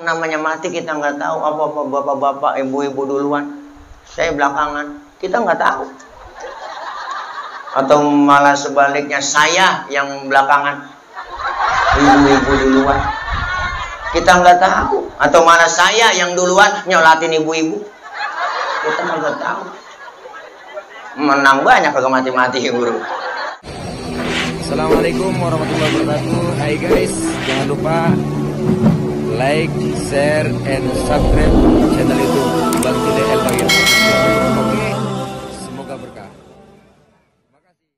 namanya mati kita nggak tahu. Apa-apa bapak-bapak, ibu-ibu duluan, saya belakangan, kita nggak tahu. Atau malah sebaliknya, saya yang belakangan, ibu-ibu duluan, kita nggak tahu. Atau malah saya yang duluan nyolatin ibu-ibu, kita nggak tahu. Menang banyak kagak mati-mati guru. Assalamualaikum warahmatullahi wabarakatuh. Hai guys, jangan lupa like, share, and subscribe channel YouTube Bang Tile El Bagir. Oke, semoga berkah. Makasih.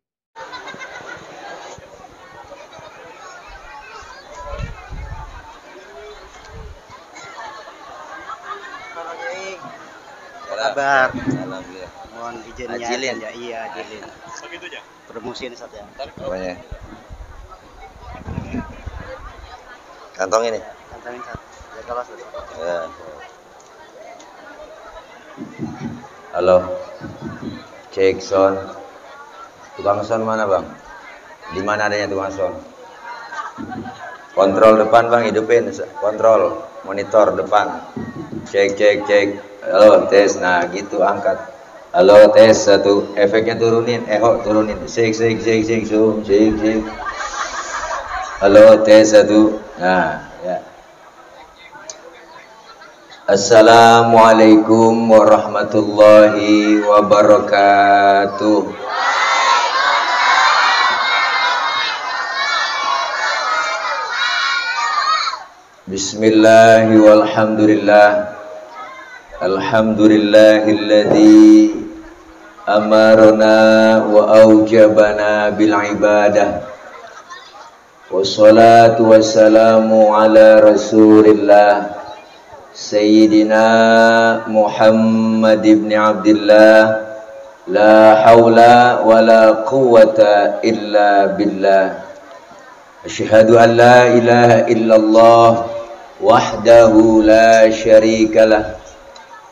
Kabar. Alhamdulillah. Mohon izinnya. Ajilin. Ya, iya, ajilin. Begitu aja. Promosiin saja. Apanya? Kantong ini. Kantongin satu. Ya kalau sudah. Ya. Halo. Cek sound. Tukang sound mana bang? Di mana adanya tukang sound? Kontrol depan bang, hidupin. Kontrol monitor depan. Cek cek cek. Halo tes. Nah gitu angkat. Halo tes satu. Efeknya turunin. Turunin. Cek cek cek cek zoom. Cek cek. Halo tes satu. Nah ya. Assalamualaikum warahmatullahi wabarakatuh. Bismillahi walhamdulillah. Alhamdulillahilladzi amarna wa aujabana bil ibadah. Wassalatu wassalamu ala rasulillah Sayyidina Muhammad ibn Abdullah. La hawla wa la quwwata illa billah. Asyhadu an la ilaha illallah wahdahu la syarika lah.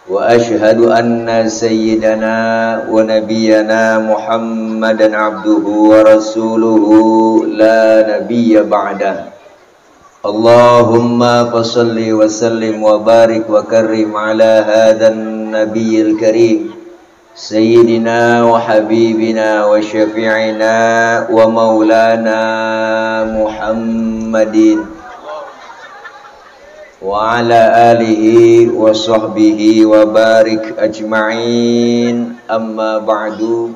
Wa asyhadu anna sayyidana wa nabiyyana Muhammadan abduhu wa rasuluhu la nabiyya ba'dah. Allahumma fasalli wa sallim wa barik wa karrim ala hadan nabiyyil karim sayyidina wa habibina wa syafi'ina wa maulana Muhammadin wa ala alihi wa sahbihi wa barik ajma'in. Amma ba'du,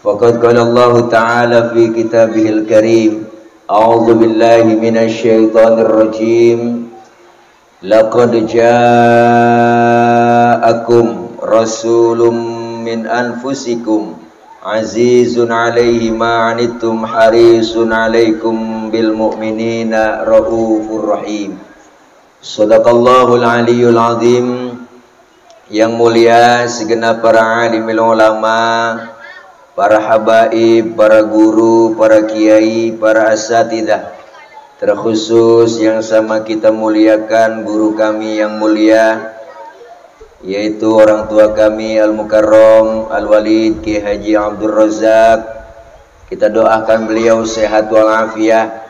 faqad qala Allah ta'ala fi kitabihil karim, a'udzu billahi minasy syaithanir rajim, laqad ja'akum rasulun min anfusikum azizun 'alaihi ma 'anittum harisun 'alaikum bil mu'minina raufur rahim. Shadaqallahul aliyul azim. Yang mulia segenap para alimil ulama, para habaib, para guru, para kiai, para asatidah, terkhusus yang sama kita muliakan guru kami yang mulia, yaitu orang tua kami Al-Mukarram Al-Walid Ki Haji Abdul Razak. Kita doakan beliau sehat walafiat,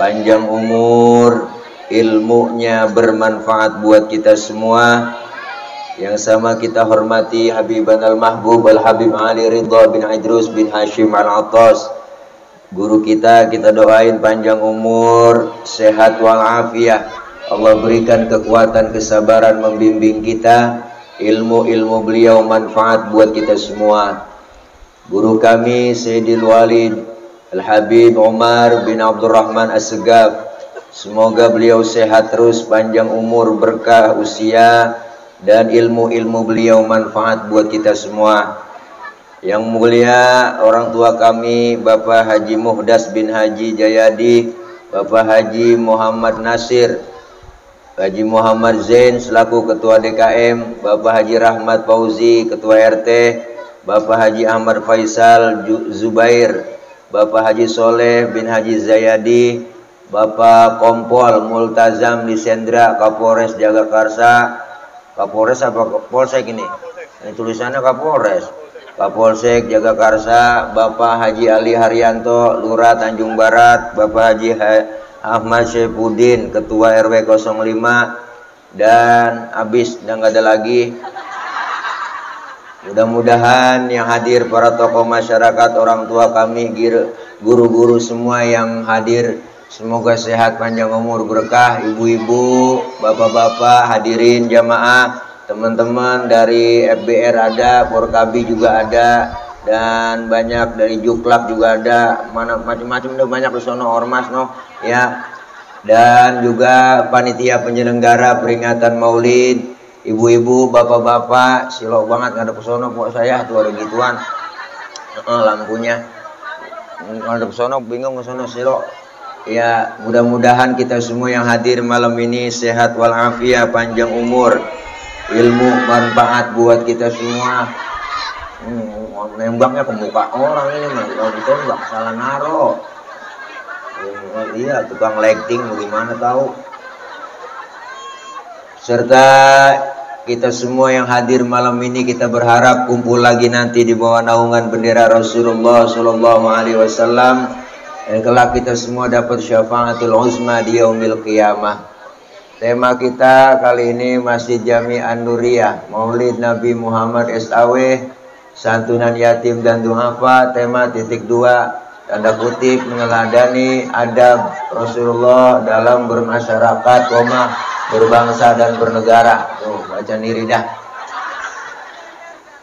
panjang umur, ilmunya bermanfaat buat kita semua. Yang sama kita hormati Habiban Al-Mahbub Al-Habib Ali Ridha bin Idrus bin Hashim Al-Attas, guru kita doain panjang umur, sehat walafiat. Allah berikan kekuatan, kesabaran membimbing kita, ilmu-ilmu beliau manfaat buat kita semua. Guru kami Sayyidil Walid Al-Habib Umar bin Abdurrahman As-Segaf, semoga beliau sehat terus, panjang umur, berkah usia, dan ilmu-ilmu beliau manfaat buat kita semua. Yang mulia orang tua kami Bapak Haji Muhdas bin Haji Jayadi, Bapak Haji Muhammad Nasir, Haji Muhammad Zain selaku Ketua DKM, Bapak Haji Rahmat Fauzi Ketua RT, Bapak Haji Ahmad Faisal Zubair, Bapak Haji Soleh bin Haji Zayadi, Bapak Kompol Multazam Lisendra Kapolres Jagakarsa. Kapolres apa Polsek ini? Ini tulisannya Kapolres. Kapolsek Jagakarsa, Bapak Haji Ali Haryanto Lurah Tanjung Barat, Bapak Haji Ahmad Syaifuddin, Ketua RW 05, dan habis udah nggak ada lagi. Mudah-mudahan yang hadir para tokoh masyarakat, orang tua kami, guru-guru semua yang hadir, semoga sehat, panjang umur, berkah. Ibu-ibu, bapak-bapak, hadirin jamaah, teman-teman dari FBR ada, Porkabi juga ada, dan banyak dari Juklak juga ada, mana macam-macam udah banyak di sono, ormas no ya, dan juga panitia penyelenggara peringatan Maulid, ibu-ibu, bapak-bapak, silok banget nggak ada kesono pok saya tuh ada gituan, lampunya nggak ada kesono, bingung kesono silok. Ya mudah-mudahan kita semua yang hadir malam ini sehat walafiat, panjang umur, ilmu manfaat buat kita semua. Nembaknya ke muka orang ini mah, kalau ditembak salah naro. Iya, tukang lighting bagaimana tahu. Serta kita semua yang hadir malam ini, kita berharap kumpul lagi nanti di bawah naungan bendera Rasulullah Sallallahu Alaihi Wasallam. Dan kelak kita semua dapat syafaatul uzma di yaumil qiyamah. Tema kita kali ini Masjid Jami An-Nuriyah, Maulid Nabi Muhammad SAW, santunan yatim dan duafa. Tema titik 2, tanda kutip, meneladani adab Rasulullah dalam bermasyarakat, berbangsa dan bernegara. Tuh, baca diri dah.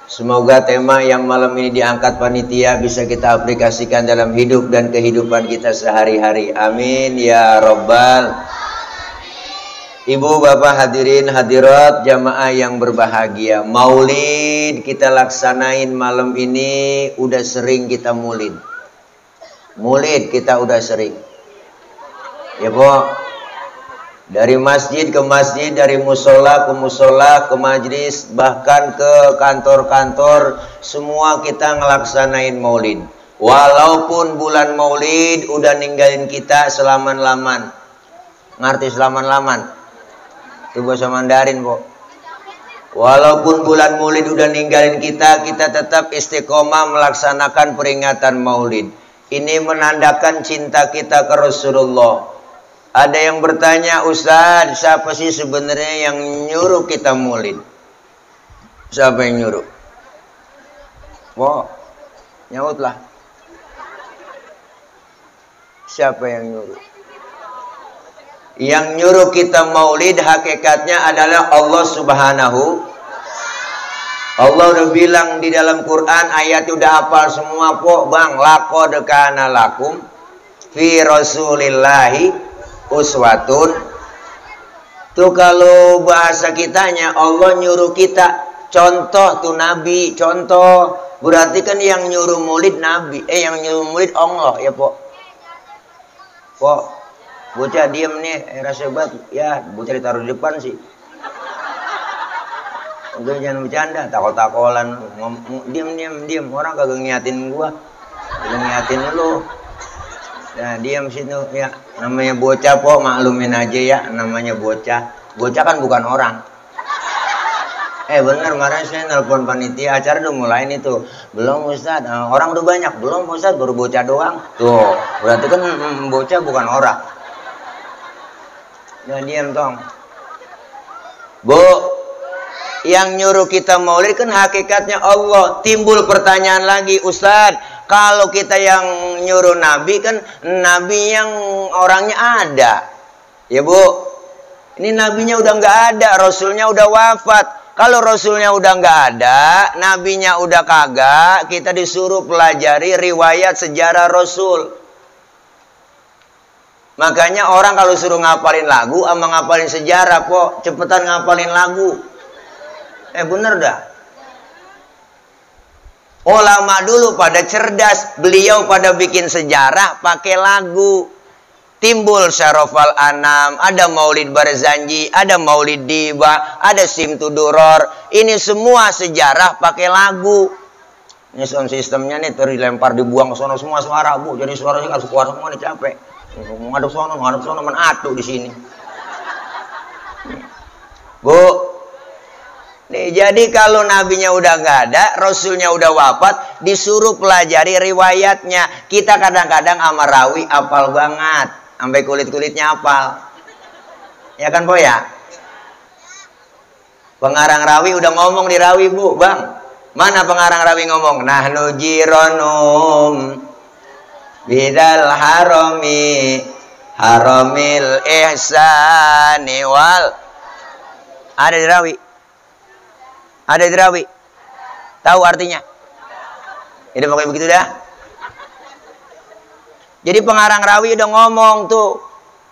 Semoga tema yang malam ini diangkat panitia bisa kita aplikasikan dalam hidup dan kehidupan kita sehari-hari. Amin ya Rabbal. Ibu, bapak, hadirin, hadirat, jamaah yang berbahagia. Maulid kita laksanain malam ini, udah sering kita maulid. Maulid kita udah sering. Ya po, dari masjid ke masjid, dari musola ke musola, ke majlis, bahkan ke kantor-kantor, semua kita ngelaksanain maulid. Walaupun bulan maulid udah ninggalin kita selaman-laman. Ngerti selaman-laman? Itu bahasa Mandarin, po. Walaupun bulan maulid udah ninggalin kita, kita tetap istiqomah melaksanakan peringatan maulid. Ini menandakan cinta kita ke Rasulullah. Ada yang bertanya, Ustaz, siapa sih sebenarnya yang nyuruh kita maulid? Siapa yang nyuruh? Po, nyautlah. Siapa yang nyuruh? Yang nyuruh kita maulid hakikatnya adalah Allah Subhanahu. Allah udah bilang di dalam Quran, ayat udah hafal semua po, bang. Laqad kana lakum fi rasulillahi uswatun. Tuh kalau bahasa kitanya, Allah nyuruh kita contoh tuh Nabi, contoh. Berarti kan yang nyuruh maulid Nabi, yang nyuruh maulid Allah ya po. Po, bocah diem nih, rasa banget. Ya, bocah ditaruh di depan sih. Udah jangan bercanda, takol-takolan. Diem. Orang kagak ngiatin gua. Kagak ngiatin lu. Nah, diam situ ya. Namanya bocah po, maklumin aja ya. Namanya bocah. Bocah kan bukan orang. Bener, kemarin saya nelpon panitia acara udah mulain itu. Belum Ustaz, orang udah banyak. Belum Ustaz, baru bocah doang. Tuh, berarti kan bocah bukan orang. Nah, diam tong. Bu, yang nyuruh kita maulid kan hakikatnya Allah. Timbul pertanyaan lagi, Ustaz, kalau kita yang nyuruh Nabi kan Nabi yang orangnya ada. Ya Bu, ini Nabinya udah nggak ada, Rasulnya udah wafat. Kalau Rasulnya udah nggak ada, Nabinya udah kagak, kita disuruh pelajari riwayat sejarah Rasul. Makanya orang kalau suruh ngapalin lagu sama ngapalin sejarah, po, cepetan ngapalin lagu. Bener dah. Ulama dulu pada cerdas, beliau pada bikin sejarah pakai lagu. Timbul Syarofal Anam, ada Maulid Barzanji, ada Maulid Diba, ada Simtuduror. Ini semua sejarah pakai lagu. Ini sound sistemnya nih terlempar dibuang ke sono semua suara, Bu. Jadi suaranya harus keluar semua nih, capek. Ngadep sono menatu di sini. Bu, nih jadi kalau nabinya udah nggak ada, rasulnya udah wafat, disuruh pelajari riwayatnya. Kita kadang-kadang sama rawi apal banget. sampai kulit-kulitnya apal. Ya kan, Po ya? Pengarang rawi udah ngomong di rawi, Bu, Bang. Mana pengarang rawi ngomong? Nahnu jironum bidal harami haramil ihsani wal. Ada di rawi. Ada di rawi. Tahu artinya? Ini pokoknya begitu dah. Jadi pengarang rawi udah ngomong tuh.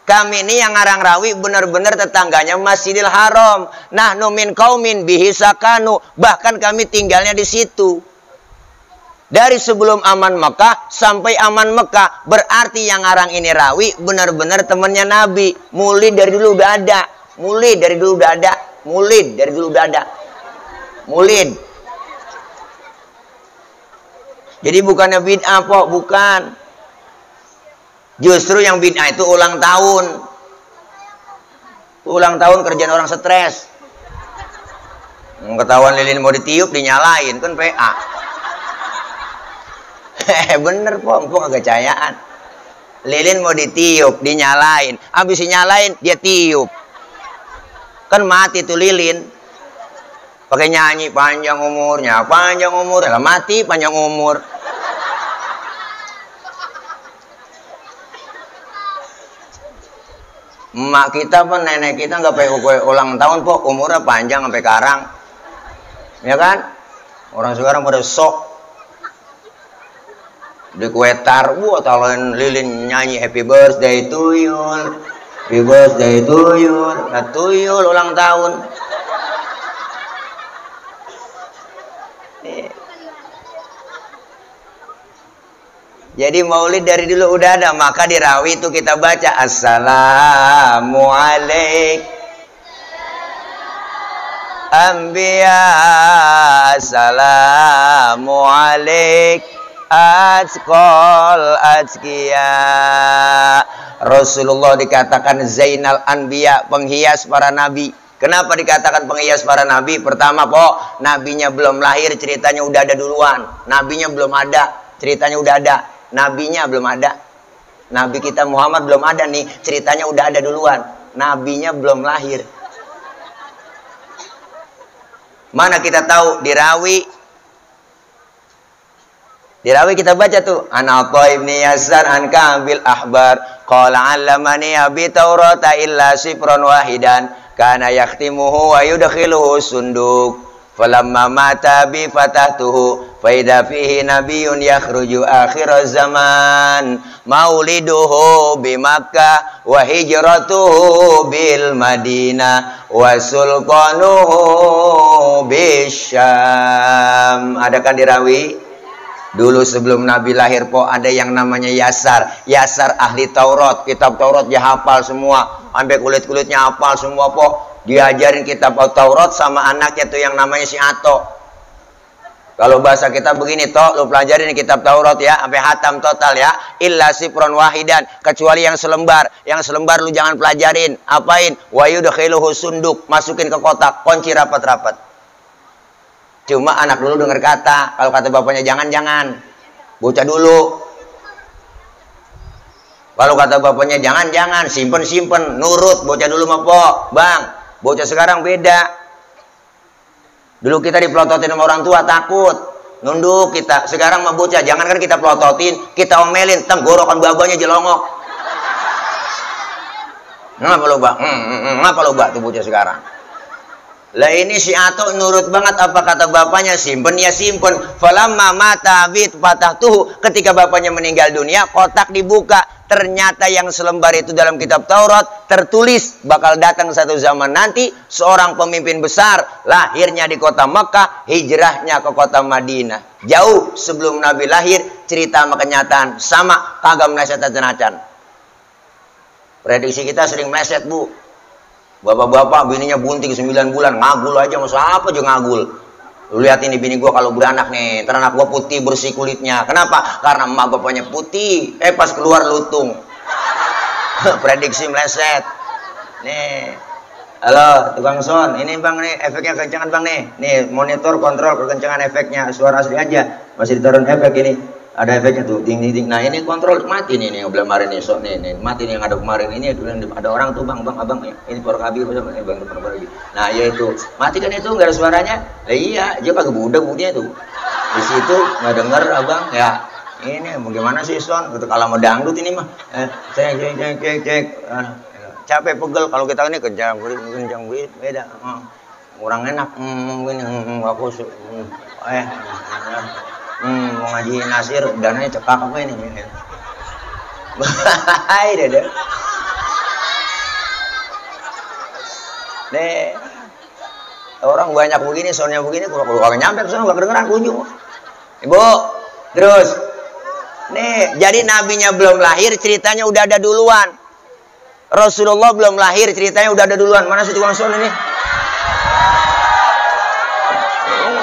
Kami ini yang ngarang rawi benar-benar tetangganya Masjidil Haram. Nahnu min qaumin bihi sakanu. Bahkan kami tinggalnya di situ. Dari sebelum aman Mekah sampai aman Mekah. Berarti yang ngarang ini rawi benar-benar temannya Nabi. Mulid dari dulu udah ada. Mulid dari dulu udah ada. Mulid dari dulu udah ada. Mulid. Jadi bukannya bid'ah, Po, bukan. Justru yang bid'ah itu ulang tahun. Ulang tahun kerjaan orang stres. Ketahuan lilin mau ditiup, dinyalain. Kan PA. Bener, Po. Empuk agak cayaan. Lilin mau ditiup, dinyalain. Habis dinyalain, dia tiup. Kan mati tuh lilin. Pakai nyanyi, panjang umurnya. Panjang umurnya. Lah mati, panjang umur. Emak kita pun, nenek kita nggak pakai kue ulang tahun, Po, umurnya panjang sampai karang, ya kan? Orang sekarang pada sok di kue tar, taloin lilin nyanyi happy birthday to you, happy birthday to you, nah tuyul ulang tahun. Jadi maulid dari dulu udah ada, maka di rawi itu kita baca assalamu alaik anbiya, assalamu alaik atqal atqiya. Rasulullah dikatakan Zainal Anbiya, penghias para nabi. Kenapa dikatakan penghias para nabi? Pertama, Po, nabinya belum lahir, ceritanya udah ada duluan. Nabinya belum ada, ceritanya udah ada. Nabinya belum ada. Nabi kita Muhammad belum ada nih, ceritanya udah ada duluan. Nabinya belum lahir. Mana kita tahu di rawi? Di rawi kita baca tuh, An Atha ibn Yasar an Ka'bil ahbar qala 'allamani abi Taurata illa sifran wahidan kana yakhtimuhu wa yudkhiluhu sunduk. Falamma mata bi fatahtuhu fa idza fihi nabiyyun yakhruju akhir zaman mauliduhu bi Makkah wa hijratuhu bil Madinah wa sultanuhu bisyam. Adakah dirawi? Dulu sebelum Nabi lahir, Po, ada yang namanya Yasar. Yasar ahli Taurat, kitab Taurat dia hafal semua, sampai kulit-kulitnya hafal semua, Po. Diajarin kitab Taurat sama anaknya tuh yang namanya si Ato. Kalau bahasa kita begini, toh, lu pelajarin kitab Taurat ya, sampai hatam total ya. Illa sifron wahidan, kecuali yang selembar. Yang selembar lu jangan pelajarin. Apain? Wa yudkhiluhu sunduk, masukin ke kotak, kunci rapat-rapat. Cuma anak dulu dengar kata, kalau kata bapaknya jangan-jangan. Bocah dulu. Kalau kata bapaknya jangan-jangan, simpen-simpen, nurut. Bocah dulu mah, Po, Bang. Bocah sekarang beda. Dulu kita dipelototin sama orang tua, takut, nunduk kita. Sekarang mah bocah, jangankan kita pelototin, kita omelin, tenggorokan babanya jelongok. Ngapa lo, Bang? Ngapa lo, Bang, tuh bocah sekarang? Lah ini si Ato nurut banget apa kata bapaknya, simpen ya simpen. Falamma mata bit fatahtuhu, ketika bapaknya meninggal dunia, kotak dibuka. Ternyata yang selembar itu dalam kitab Taurat tertulis bakal datang satu zaman nanti seorang pemimpin besar, lahirnya di kota Mekah, hijrahnya ke kota Madinah. Jauh sebelum Nabi lahir, cerita sama kenyataan sama, kagak meleset-leset. Prediksi kita sering meleset, Bu. Bapak-bapak bininya bunting 9 bulan, ngagul aja, masa apa juga ngagul. Lu lihat ini bini gua kalau beranak nih, teranak gua putih bersih kulitnya. Kenapa? Karena emak bapaknya putih. Pas keluar lutung. Prediksi meleset. Nih. Halo, tukang sound. Ini Bang nih, efeknya kencangan Bang nih. Nih, monitor kontrol kekencangan efeknya. Suara asli aja. Masih ditaruh efek ini. Ada efeknya tuh, ting ting ting. Nah ini kontrol mati nih yang belum kemarin esok nih, mati nih yang ada kemarin ini ada orang tuh bang abang ya, ini por kabir bang por kabir. Nah ya itu mati kan itu nggak ada suaranya. Iya, dia kagak budak dia tuh. Di situ nggak denger abang ya. Ini bagaimana sih son? Gitu kalau mau dangdut ini mah, cek. Capek pegel kalau kita ini kencang beda. Kurang enak, mungkin aku mau ngaji Nasir, dananya cekak apa ini? Bahaya deh. Deh, orang banyak begini, soalnya begini, kalau kagak nyampe ke sana gak kedengeran kunjung. Ibu, terus, nih, jadi nabinya belum lahir, ceritanya udah ada duluan. Rasulullah belum lahir, ceritanya udah ada duluan. Mana sih tukang son ini?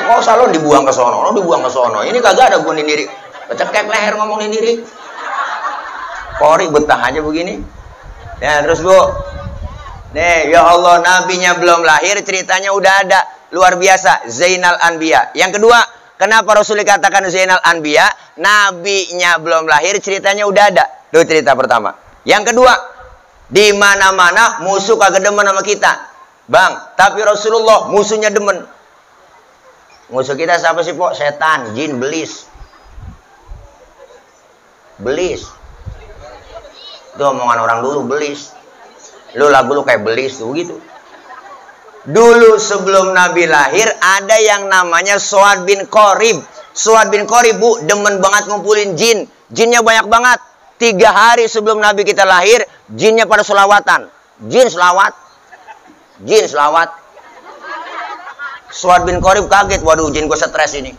Kok salon dibuang ke sono, dibuang ke sono. Ini kagak ada bunuh diri. Cekek leher ngomongin diri. Kori betah aja begini. Ya terus bu. Nih ya Allah nabinya belum lahir ceritanya udah ada. Luar biasa. Zainal Anbiya. Yang kedua. Kenapa Rasul dikatakan Zainal Anbiya? Nabinya belum lahir ceritanya udah ada. Itu cerita pertama. Yang kedua. Di mana-mana musuh kagak demen sama kita. Bang. Tapi Rasulullah musuhnya demen. Musuh kita siapa sih, Pok? Setan, jin, belis. Belis. Itu omongan orang dulu, belis. Lu lagu lu kayak belis tuh gitu. Dulu sebelum Nabi lahir ada yang namanya Suad bin Qorib. Suad bin Qorib, Bu, demen banget ngumpulin jin. Jinnya banyak banget. 3 hari sebelum Nabi kita lahir, jinnya pada selawatan. Jin selawat. Jin selawat. Suad bin Qorib kaget, waduh jin gue stres ini.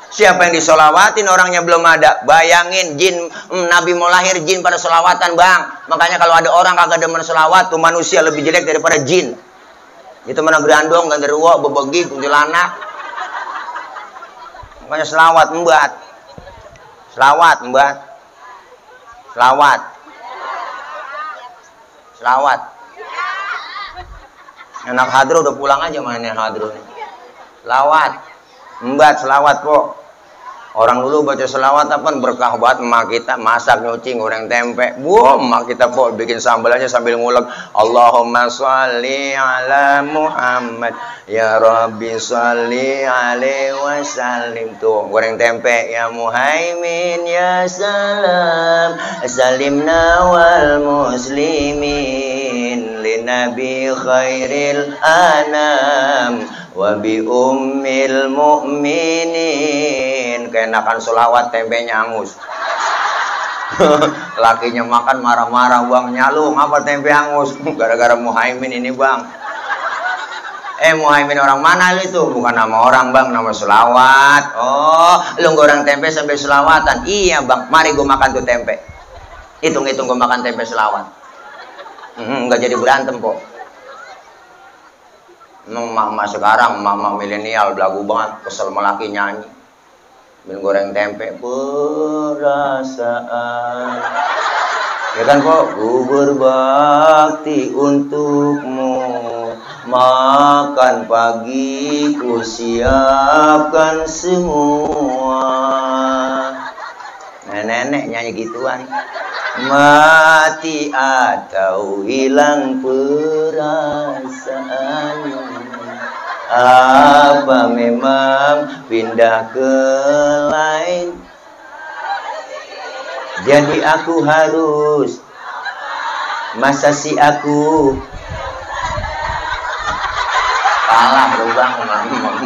Siapa yang disolawatin orangnya belum ada. Bayangin jin, Nabi mau lahir jin pada solawatan bang. Makanya kalau ada orang kagak demen solawat tuh manusia lebih jelek daripada jin. Itu mana berandong, ganderuwo, bebegi, kuntilanak. Makanya selawat membuat. Selawat membuat. Selawat. Selawat. Anak hadro udah pulang aja mainnya hadro nih. Selawat. Membuat selawat po. Orang dulu baca selawat apa berkah banget emak kita masak nyuci goreng tempe. Emak kita po bikin sambal aja sambil ngulek. Allahumma sholli ala Muhammad ya Rabbi sholli alaihi wasallim. Tuh goreng tempe ya Muhaimin ya salam salimna wal muslimin li nabi khairil anam wa bi ummil mu'minin. Keenakan selawat tempenya angus. Lakinya makan marah-marah bang, nyalung apa tempe angus gara-gara Muhaimin ini bang. Muhaimin orang mana lu itu? Bukan nama orang bang, nama selawat. Oh lu goreng tempe sambil selawatan. Iya bang, mari gue makan tuh tempe. Hitung-hitung gue makan tempe selawat. Nggak jadi berantem kok. Mama sekarang, mama milenial belagu banget, kesel melaki nyanyi. Min goreng tempe perasaan. Ya kan kok, ku berbakti untukmu, makan pagi ku siapkan semua. Nenek-nenek nyanyi gituan. Mati atau hilang perasaan. Apa memang pindah ke lain? Jadi aku harus masa si aku kalah lubang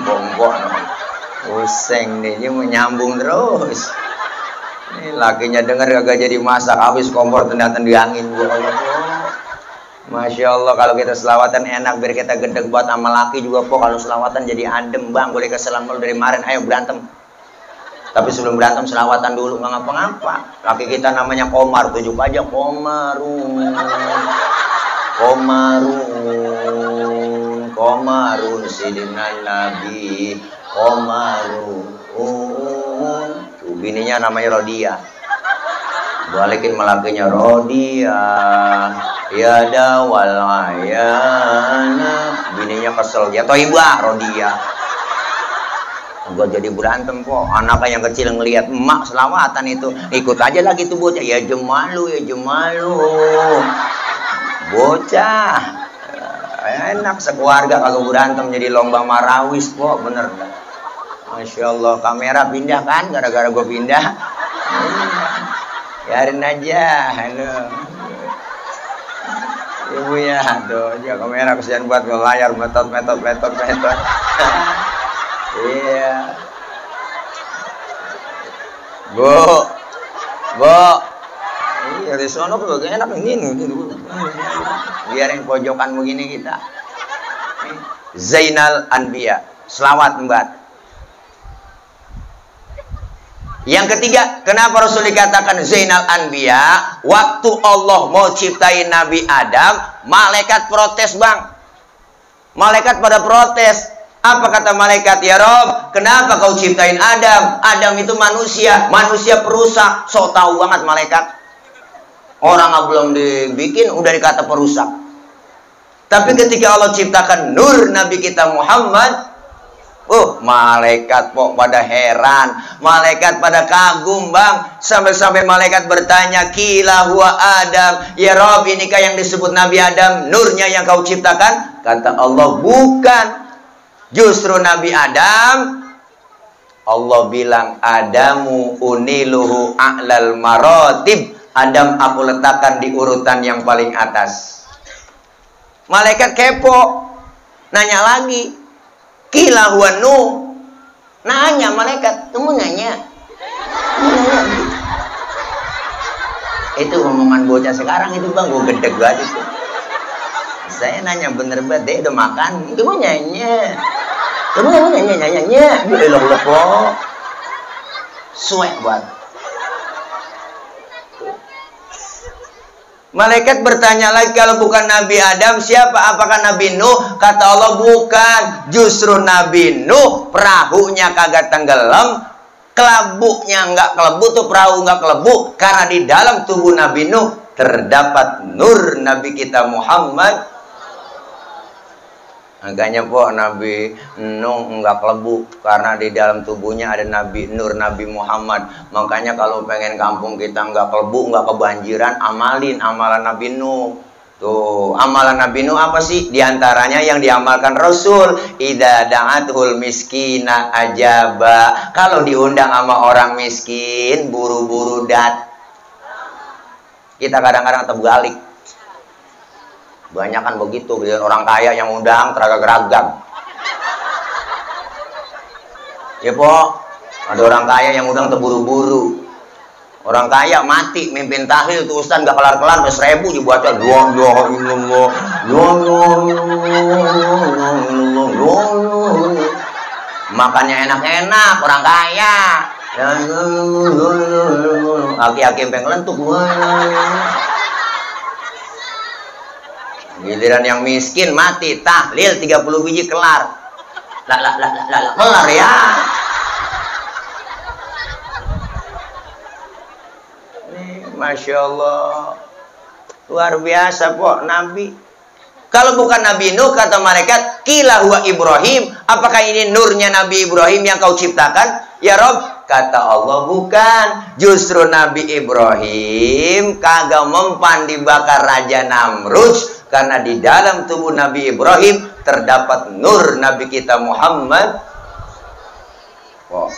bongbong. Pusing nih, ini menyambung terus. Ini lakinya denger kagak jadi masak, habis kompor tendang-tendangin. Masya Allah kalau kita selawatan enak biar kita gedeg buat sama laki juga po. Kalau selawatan jadi adem bang, boleh keselam dari kemarin, ayo berantem. Tapi sebelum berantem selawatan dulu, nggak ngapa-ngapa. Laki kita namanya Komar, tujuh aja Komarun sidina Nabi Komarun. Tuh bininya namanya Rodia. Balikin melakinya Rodia. Ya dawal ayana. Bininya kesel ya toibah Rodia. Gua jadi berantem kok. Anak yang kecil ngelihat emak selawatan itu, ikut aja lagi tuh bocah. Ya jemalu, ya jemalu. Bocah. Enak sekeluarga kagak berantem jadi lomba marawis kok, bener. Masya Allah, kamera pindah kan gara-gara gue pindah. Biarin aja. Halo. Ibu ya, tuh aja kamera kesian buat ke layar metot. Iya. Bu. Iya, di sono kok enak ini. Biarin pojokan begini kita. Zainal Anbiya. Selawat Mbak. Yang ketiga, kenapa Rasul dikatakan Zainal Anbiya? Waktu Allah mau ciptain Nabi Adam, malaikat protes, Bang. Malaikat pada protes. Apa kata malaikat? Ya Rob, kenapa kau ciptain Adam? Adam itu manusia perusak. Sok tahu banget malaikat. Orang belum dibikin udah dikata perusak. Tapi ketika Allah ciptakan nur Nabi kita Muhammad, malaikat kok pada heran, malaikat pada kagum, Bang. Sampai-sampai malaikat bertanya, "Kila huwa Adam." Ya Rob, inikah yang disebut Nabi Adam, nurnya yang kau ciptakan? Kata Allah, bukan. Justru Nabi Adam, Allah bilang, "Adamu uniluhu a'lal maratib." Adam aku letakkan di urutan yang paling atas. Malaikat kepo, nanya lagi. Kila huwa Nuh. Nanya malaikat, kamu nanya. Itu omongan bocah sekarang itu, Bang, gue gedeg banget itu. Saya nanya bener banget, deh udah makan, kamu nanya. Kamu nanya. Belok kok. Suek banget. Malaikat bertanya lagi, kalau bukan Nabi Adam, siapa? Apakah Nabi Nuh? Kata Allah, bukan. Justru Nabi Nuh, perahunya kagak tenggelam, kelabuknya nggak kelebu, tuh perahu nggak kelebu, karena di dalam tubuh Nabi Nuh terdapat nur Nabi kita Muhammad. Makanya kok Nabi Nuh nggak kelebu, karena di dalam tubuhnya ada Nabi Nur Nabi Muhammad. Makanya kalau pengen kampung kita nggak kelebu, nggak kebanjiran, amalin amalan Nabi Nuh. Tuh, amalan Nabi Nuh apa sih? Di antaranya yang diamalkan Rasul, idza da'atul miskina ajaba. Kalau diundang sama orang miskin, buru-buru dat. Kita kadang-kadang terbalik. Banyak kan begitu, orang kaya yang undang teragak-geragam. Ya po, ada orang kaya yang undang terburu-buru. Orang kaya mati mimpin tahlil tuh Ustaz nggak kelar-kelar, 1000 dibaca makannya enak-enak orang kaya. Aki-aki pengen lentuk. Giliran yang miskin mati tahlil 30 biji kelar. Kelar ya. Masya Allah, luar biasa kok Nabi. Kalau bukan Nabi Nuh, kata malaikat, kila huwa Ibrahim. Apakah ini nurnya Nabi Ibrahim yang kau ciptakan? Ya Rob, kata Allah, bukan. Justru Nabi Ibrahim kagak mempan dibakar Raja Namrud, karena di dalam tubuh Nabi Ibrahim terdapat nur Nabi kita Muhammad. Wah,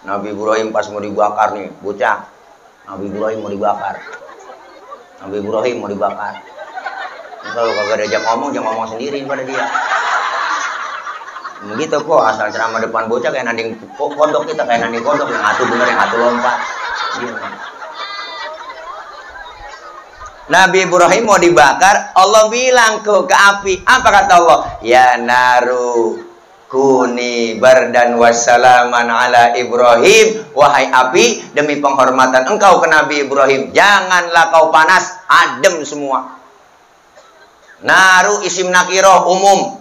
Nabi Ibrahim pas mau dibakar nih, bocah. Nabi Ibrahim mau dibakar. Nabi Ibrahim mau dibakar. Kalau kagak diajak ngomong, jangan ngomong sendiri pada dia. Begitu kok, asal ceramah depan bocah kayak nanding pondok kita, kayak nanding pondok, yang atu bener, yang atu lompat. Nabi Ibrahim mau dibakar, Allah bilang ke api. Apa kata Allah? Ya naru kuni bardan wassalaman ala Ibrahim. Wahai api, demi penghormatan engkau ke Nabi Ibrahim, janganlah kau panas, adem semua. Naru isim nakiroh umum.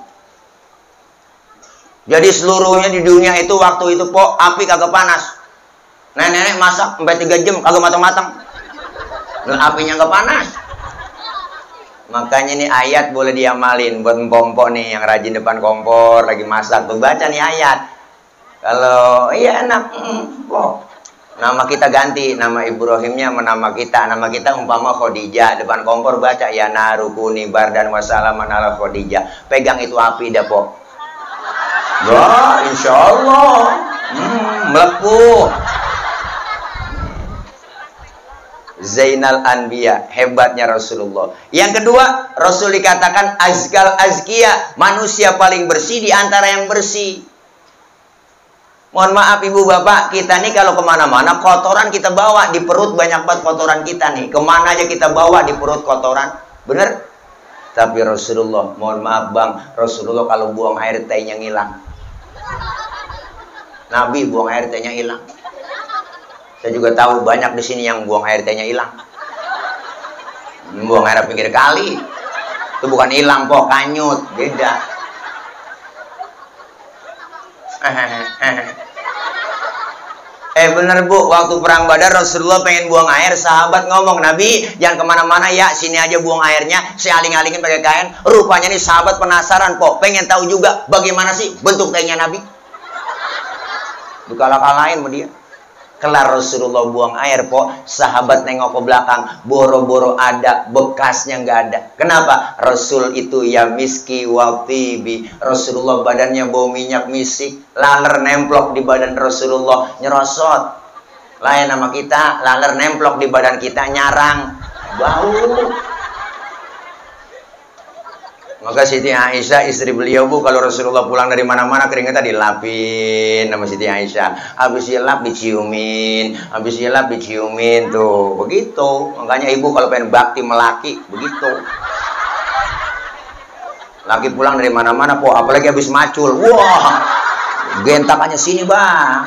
Jadi seluruhnya di dunia itu waktu itu po api kagak panas. Nenek-nenek masak sampai 3 jam kagak matang-matang. Dan apinya nggak panas. Makanya ini ayat boleh diamalin buat empok-empok nih yang rajin depan kompor lagi masak tuh, baca nih ayat. Kalau iya enak, kok. Nama kita ganti, nama Ibrahimnya nama kita umpama Khadijah, depan kompor baca ya narukuni bardan wassalaman ala Khadijah. Pegang itu api dah, po. Ya, insyaallah. Melepuh. Zainal Anbiya, hebatnya Rasulullah. Yang kedua, Rasul dikatakan azkal azkiya, manusia paling bersih di antara yang bersih. Mohon maaf ibu bapak, kita nih kalau kemana-mana kotoran kita bawa di perut, banyak banget kotoran kita nih. Kemana aja kita bawa di perut kotoran, bener? Tapi Rasulullah, mohon maaf bang, Rasulullah kalau buang air tehnya ngilang. Nabi buang air tehnya hilang. Saya juga tahu banyak di sini yang buang air tehnya hilang. Buang air pinggir kali, itu bukan hilang kok, kanyut, beda. Bener bu, waktu perang Badar Rasulullah pengen buang air, sahabat ngomong, Nabi jangan kemana-mana ya, sini aja buang airnya. Saya aling-alingin pakai kain. Rupanya nih sahabat penasaran kok, pengen tahu juga bagaimana sih bentuk tehnya Nabi. Dikalah-kalahin sama dia. Kelar Rasulullah buang air, po, sahabat nengok ke belakang, boro-boro ada, bekasnya nggak ada. Kenapa? Rasul itu ya miski wa tibi. Rasulullah badannya bau minyak misik, laler nemplok di badan Rasulullah, nyerosot. Lain nama kita, laler nemplok di badan kita, nyarang, bau. Maka Siti Aisyah istri beliau bu, kalau Rasulullah pulang dari mana-mana keringetnya dilapin sama Siti Aisyah. Habis dilap diciumin, habis dilap diciumin tuh, begitu. Makanya ibu kalau pengen bakti melaki begitu. Laki pulang dari mana-mana po, apalagi habis macul, wah, gentakannya sini bang,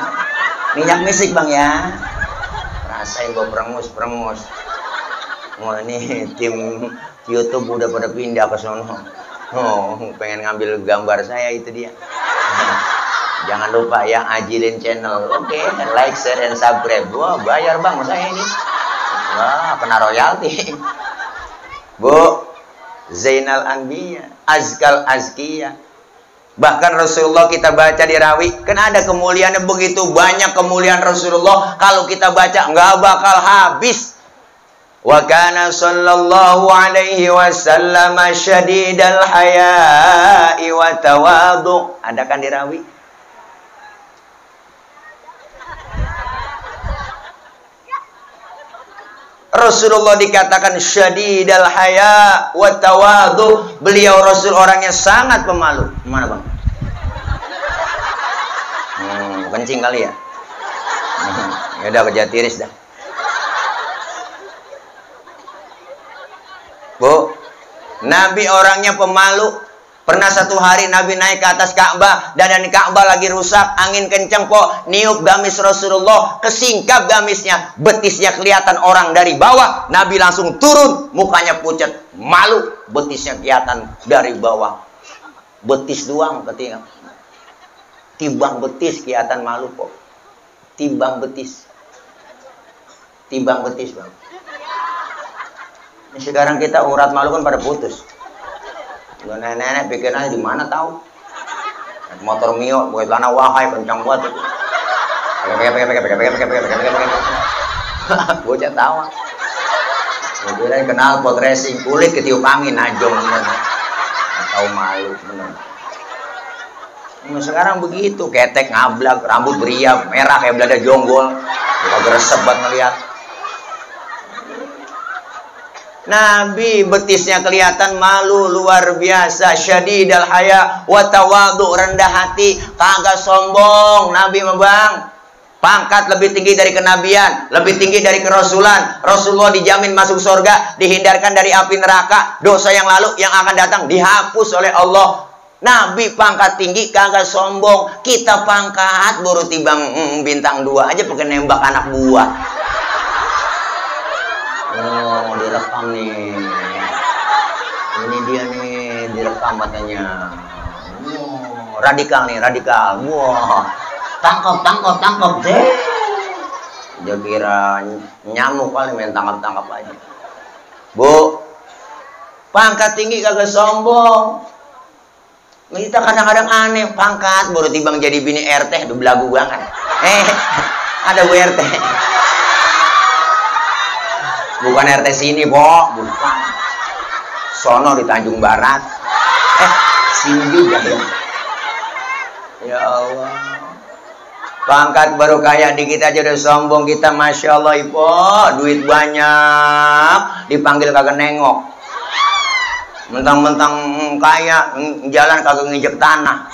minyak misik bang ya. Rasain gua perengus. Wah ini tim YouTube udah pada pindah ke sono. Oh, pengen ngambil gambar saya itu dia. Jangan lupa ya, ajilin channel. Oke, like, share, and subscribe. Wah, bayar bang saya ini. Wah, kena royalti. Bu, Zainal Anbiya, Azkal Azkiya. Bahkan Rasulullah kita baca di rawi, kan ada kemuliaannya begitu banyak kemuliaan Rasulullah. Kalau kita baca nggak bakal habis. Wa kana sallallahu alaihi wasallam syadidal haya'i wa tawadhu. Ada kan dirawi? Rasulullah dikatakan syadidal haya wa tawadhu. Beliau Rasul orangnya sangat pemalu. Mana bang? Kencing kali ya? Ya udah kerja tiris dah. Bu, Nabi orangnya pemalu. Pernah satu hari Nabi naik ke atas Ka'bah, dan Ka'bah lagi rusak, angin kencang po, niup gamis Rasulullah, kesingkap gamisnya, betisnya kelihatan orang dari bawah. Nabi langsung turun, mukanya pucat, malu, betisnya kelihatan dari bawah. Betis doang ketinggalan. Tibang betis kelihatan malu po. Tibang betis. Tibang betis bang. Sekarang kita urat malu kan pada putus. Nenek-nenek pikirannya di mana tahu? Motor Mio, buat lana wahai kencang buat. Bocah tawa. Kemudian kenal pot racing, kulit ketiup angin najong. Tahu malu bener. Sekarang begitu, ketek ngablak, rambut beriak, merah kayak belada jonggol. Kita geresep banget ngeliat. Nabi betisnya kelihatan malu luar biasa, syadidal haya wa tawadhu, rendah hati, kagak sombong. Nabi mah bang, pangkat lebih tinggi dari kenabian, lebih tinggi dari kerasulan. Rasulullah dijamin masuk surga, dihindarkan dari api neraka. Dosa yang lalu yang akan datang dihapus oleh Allah. Nabi pangkat tinggi kagak sombong. Kita pangkat baru tibang bintang 2 aja pakai nembak anak buah. Oh, direkam nih. Ini dia nih, direkam katanya. Oh, radikal nih, radikal. Wah, tangkap deh. Dia kira nyamuk kali main tangkap aja. Bu, pangkat tinggi kagak sombong. Kita kadang-kadang aneh, pangkat baru tibang jadi bini RT, udah belagu banget. Ada Bu RT. Bukan RT sini, Bo, bukan. Sono di Tanjung Barat. Sini juga ya. Ya Allah. Pangkat baru kayak di kita aja udah sombong kita, Masya Allah, Ipo. Duit banyak, dipanggil kagak nengok. Mentang-mentang kaya, jalan kagak nginjek tanah.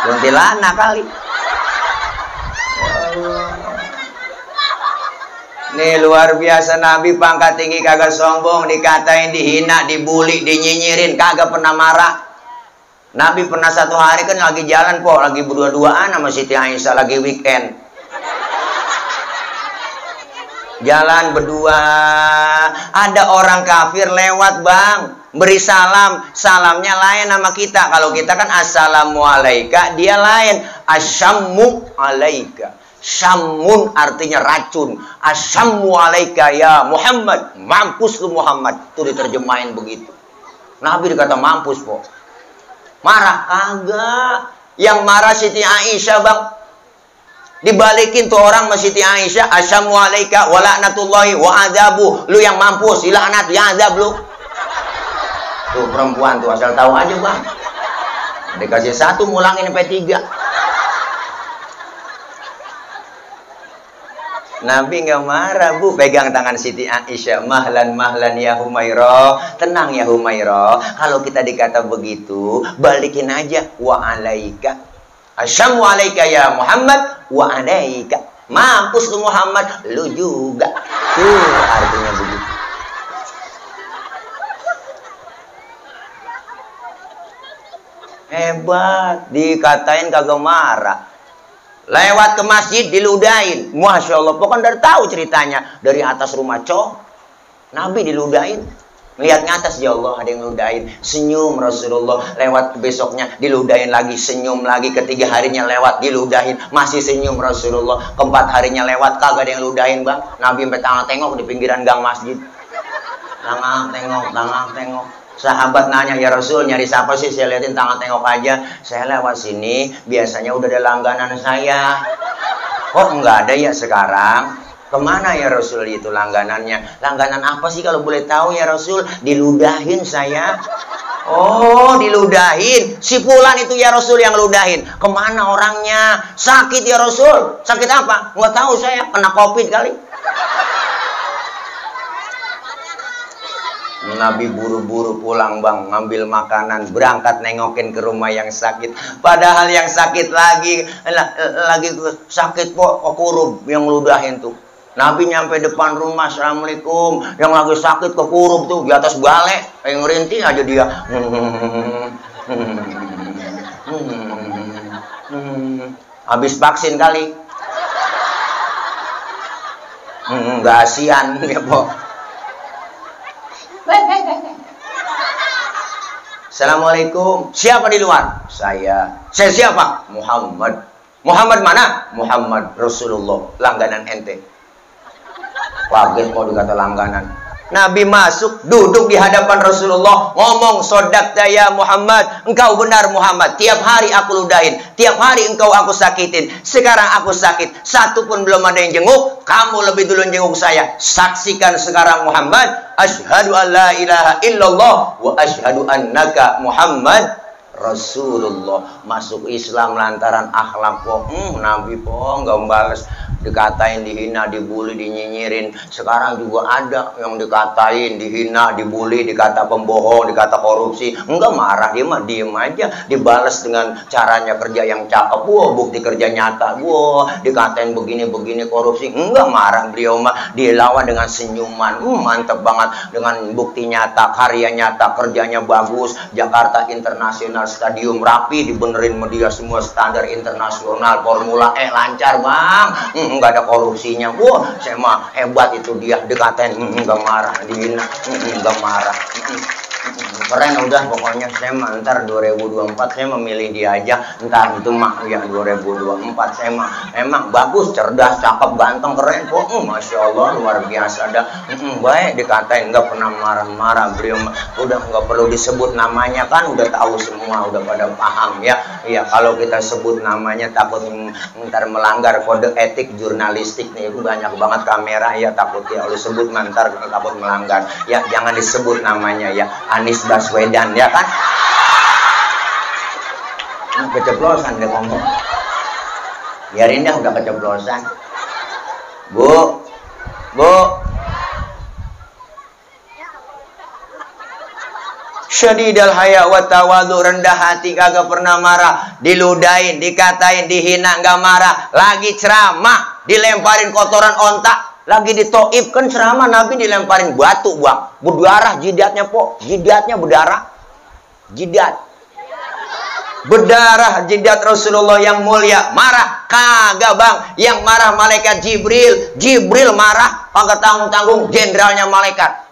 Kuntilanak kali. Nih luar biasa, Nabi pangkat tinggi kagak sombong, dikatain, dihina, dibully, dinyinyirin, kagak pernah marah. Nabi pernah satu hari kan lagi jalan po, lagi berdua-duaan sama Siti Aisyah, lagi weekend. Jalan berdua, ada orang kafir lewat bang, beri salam, salamnya lain sama kita. Kalau kita kan assalamualaikum, dia lain, asyammu alaika. Syamun artinya racun, asyammu alaika ya Muhammad, mampus lu Muhammad. Itu diterjemahin begitu. Nabi dikata mampus po. Marah kagak. Yang marah Siti Aisyah bang. Dibalikin tuh orang sama Siti Aisyah, asyammu alaika wa la'natullahi wa adzabu. Lu yang mampus, dilaknat, ya azab lu. Tuh perempuan tuh asal tahu aja bang. Dikasih satu mulangin sampai 3. Nabi nggak marah bu, pegang tangan Siti Aisyah, mahlan ya Humairah, tenang ya Humairah. Kalau kita dikata begitu, balikin aja wa alaika. Asyammu alaika ya Muhammad wa alaika. Mampus lu Muhammad, lu juga. Tuh artinya begitu. Hebat, dikatain kagak marah. Lewat ke masjid diludahin. Masya Allah, pokoknya dari tahu ceritanya. Dari atas rumah Nabi diludahin. Lihatnya atas, ya Allah ada yang ludahin. Senyum Rasulullah. Lewat besoknya diludahin lagi. Senyum lagi. Ketiga harinya lewat diludahin. Masih senyum Rasulullah. Keempat harinya lewat kagak ada yang ludahin bang. Nabi sampai tengah tengok di pinggiran gang masjid. Tengah tengok. Sahabat nanya, ya Rasul nyari siapa sih? Saya liatin tangan tengok aja. Saya lewat sini, biasanya udah ada langganan saya. Kok enggak ada ya sekarang? Kemana ya Rasul itu langganannya? Langganan apa sih kalau boleh tahu ya Rasul? Diludahin saya. Oh diludahin. Si Fulan itu ya Rasul yang ludahin. Kemana orangnya? Sakit ya Rasul. Sakit apa? Nggak tahu saya, kena COVID kali. Nabi buru-buru pulang bang, ngambil makanan, berangkat nengokin ke rumah yang sakit. Padahal yang sakit lagi sakit kok kurub yang ludahin tuh. Nabi nyampe depan rumah, assalamualaikum. Yang lagi sakit ke kurub tuh di atas balai, kayak ngerintih aja dia. Habis vaksin kali. Nggak asian ya po. Assalamualaikum. Siapa di luar? Saya. Saya siapa? Muhammad. Muhammad mana? Muhammad Rasulullah. Langganan ente. Kaget mau dikata langganan. Nabi masuk, duduk di hadapan Rasulullah, ngomong, sodakta ya Muhammad, engkau benar Muhammad, tiap hari aku ludahin, tiap hari engkau aku sakitin, sekarang aku sakit, satu pun belum ada yang jenguk, kamu lebih dulu jenguk saya, saksikan sekarang Muhammad, asyhadu an la ilaha illallah, wa asyhadu annaka Muhammad Rasulullah. Masuk Islam lantaran akhlak po. Nabi po nggak balas, dikatain, dihina, dibully, dinyinyirin. Sekarang juga ada yang dikatain, dihina, dibully, dikata pembohong, dikata korupsi. Enggak marah, dia mah diem aja, dibalas dengan caranya kerja yang cakep. Wah, bukti kerja nyata. Wah, dikatain begini-begini korupsi. Enggak marah, beliau mah dilawan dengan senyuman. Mantep banget, dengan bukti nyata, karya nyata, kerjanya bagus. Jakarta Internasional Stadium rapi, dibenerin media semua standar internasional, Formula E lancar bang, nggak ada korupsinya. Wah, saya mah hebat itu dia, dikatain, nggak marah, dihina, nggak marah. Keren udah pokoknya saya mah ntar 2024 saya memilih dia aja, ntar itu mah ya 2024 saya mah emang bagus, cerdas, cakep, ganteng, keren kok. Masya Allah luar biasa dah. Baik dikatain, nggak pernah marah-marah beliau, udah nggak perlu disebut namanya kan udah tahu semua, udah pada paham ya. Iya kalau kita sebut namanya takut ntar melanggar kode etik jurnalistik nih, itu banyak banget kamera ya, takut ya oleh sebut ntar takut melanggar ya, jangan disebut namanya ya. Anies Baswedan ya kan, keceplosan deh ngomong, biarin dah udah keceplosan. Bu syadidal haya wa tawadhu, rendah hati, kagak pernah marah, diludain, dikatain, dihina nggak marah, lagi ceramah dilemparin kotoran ontak. Lagi ditoib kan ceramah Nabi dilemparin batu buang, berdarah jidatnya po, jidatnya berdarah, jidat berdarah jidat Rasulullah yang mulia. Marah kagak bang, yang marah malaikat Jibril marah kagak tanggung-tanggung, jenderalnya malaikat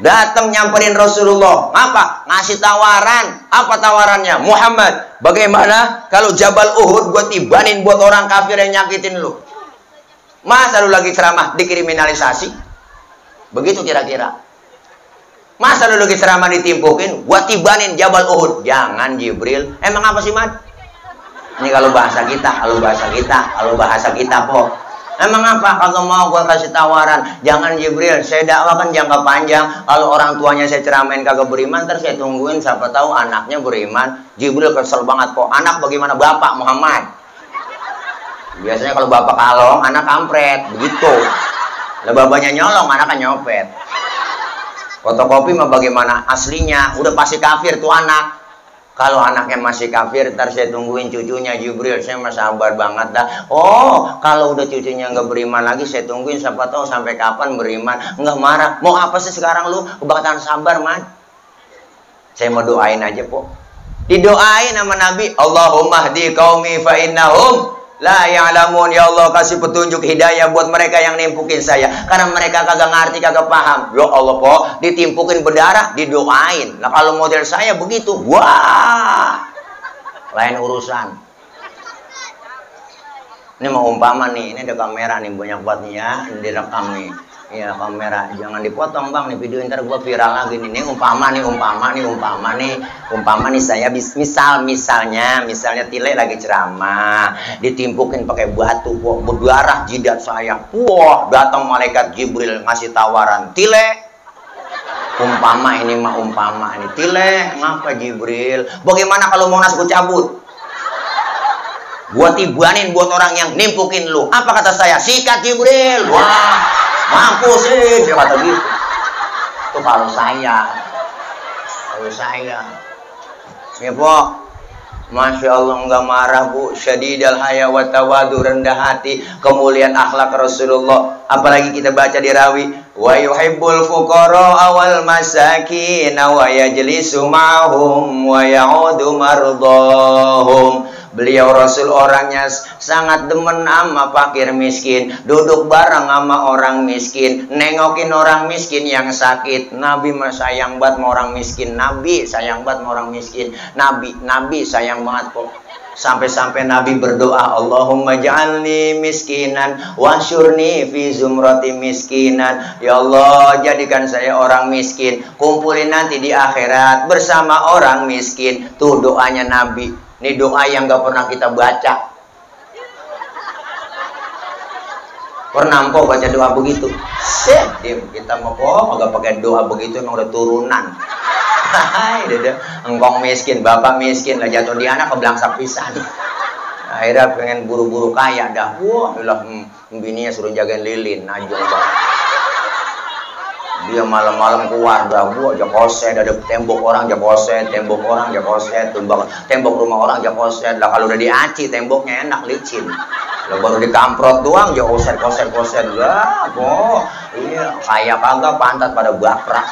datang nyamperin Rasulullah, apa ngasih tawaran. Apa tawarannya? Muhammad, bagaimana kalau Jabal Uhud buat tibanin buat orang kafir yang nyakitin lu? Masa lu lagi ceramah dikriminalisasi? Begitu kira-kira. Masa lu lagi ceramah ditimpukin, gua tibanin Jabal Uhud? Jangan Jibril. Emang apa sih, Mat? Ini kalau bahasa kita po. Emang apa? Kagak mau gua kasih tawaran. Jangan Jibril, saya dakwah kan jangka panjang. Kalau orang tuanya saya ceramain kagak beriman, terus saya tungguin siapa tahu anaknya beriman. Jibril kesel banget kok. Anak bagaimana bapak Muhammad? Biasanya kalau bapak kalong, anak kampret, begitu. Lah bapaknya nyolong, anaknya nyopet. Fotokopi mah bagaimana aslinya, udah pasti kafir tuh anak. Kalau anaknya masih kafir, ntar saya tungguin cucunya Jibril, saya mah sabar banget dah. Oh, kalau udah cucunya nggak beriman lagi, saya tungguin siapa tahu sampai kapan beriman, nggak marah. Mau apa sih sekarang lu? Kebakatan sabar, man. Saya mau doain aja, po. Didoain sama Nabi, Allahumma hdi qaumi fa innahum la ya'lamun. Ya Allah kasih petunjuk hidayah buat mereka yang nimpukin saya, karena mereka kagak ngerti, kagak paham. Ya Allah kok ditimpukin berdarah didoain. Nah kalau model saya begitu, wah lain urusan. Ini mau umpama nih, ini ada kamera nih banyak banget nih ya, direkam nih. Iya kamera, jangan dipotong bang nih video, ntar gua viral lagi nih. Ini umpama nih saya misalnya Tile lagi ceramah, ditimpukin pakai batu, wah, berdarah jidat saya. Wah, datang malaikat Jibril ngasih tawaran, Tile. Umpama ini Tile, ngapa Jibril? Bagaimana kalau Monas gua cabut? Gua tibanin buat orang yang nimpukin lu. Apa kata saya? Sikat Jibril. Wah. Mampus sih, dia kata gitu. Itu kalau saya. Ya po, Masya Allah nggak marah bu. Syadidal haya wa tawadu, rendah hati, kemuliaan akhlak Rasulullah. Apalagi kita baca di rawi, wa yuhibbul fuqara awal masakin wa yajlisu ma'hum wa ya'udu mardahum. Beliau Rasul orangnya sangat demen sama fakir miskin, duduk bareng sama orang miskin, nengokin orang miskin yang sakit. Nabi sayang banget sama orang miskin. Nabi sayang banget kok. Sampai-sampai Nabi berdoa, Allahumma ja'alni miskinan wasyurni fi zumrati miskinan. Ya Allah, jadikan saya orang miskin, kumpulin nanti di akhirat bersama orang miskin. Tuh doanya Nabi. Ini doa yang gak pernah kita baca. Pernah mpok baca doa begitu? Kita mau kok agak pakai doa begitu, emang udah turunan. Hai, engkong miskin, bapak miskin lah, jatuh di anak keblangsak pisan. Akhirnya pengen buru-buru kaya dah. Wah, bininya suruh jagain lilin, najong banget. Dia malam-malam keluar dah, gua jakoset, ada tembok orang jakoset, tembok rumah orang jakoset. Lah kalau udah diaci temboknya enak licin. Lah baru dikamprot doang jakoset lah, kok. Iya, kaya kagak pantat pada bakrak.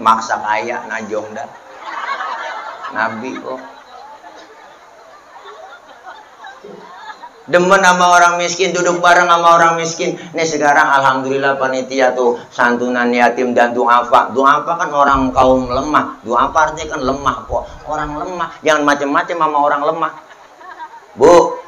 Maksa kaya najong dah. Nabi kok. Demen sama orang miskin, duduk bareng sama orang miskin. Nih sekarang alhamdulillah panitia tuh santunan yatim dan duafa. Duafa kan orang kaum lemah. Duafa artinya kan lemah kok. Orang lemah. Jangan macam-macam sama orang lemah. Bu,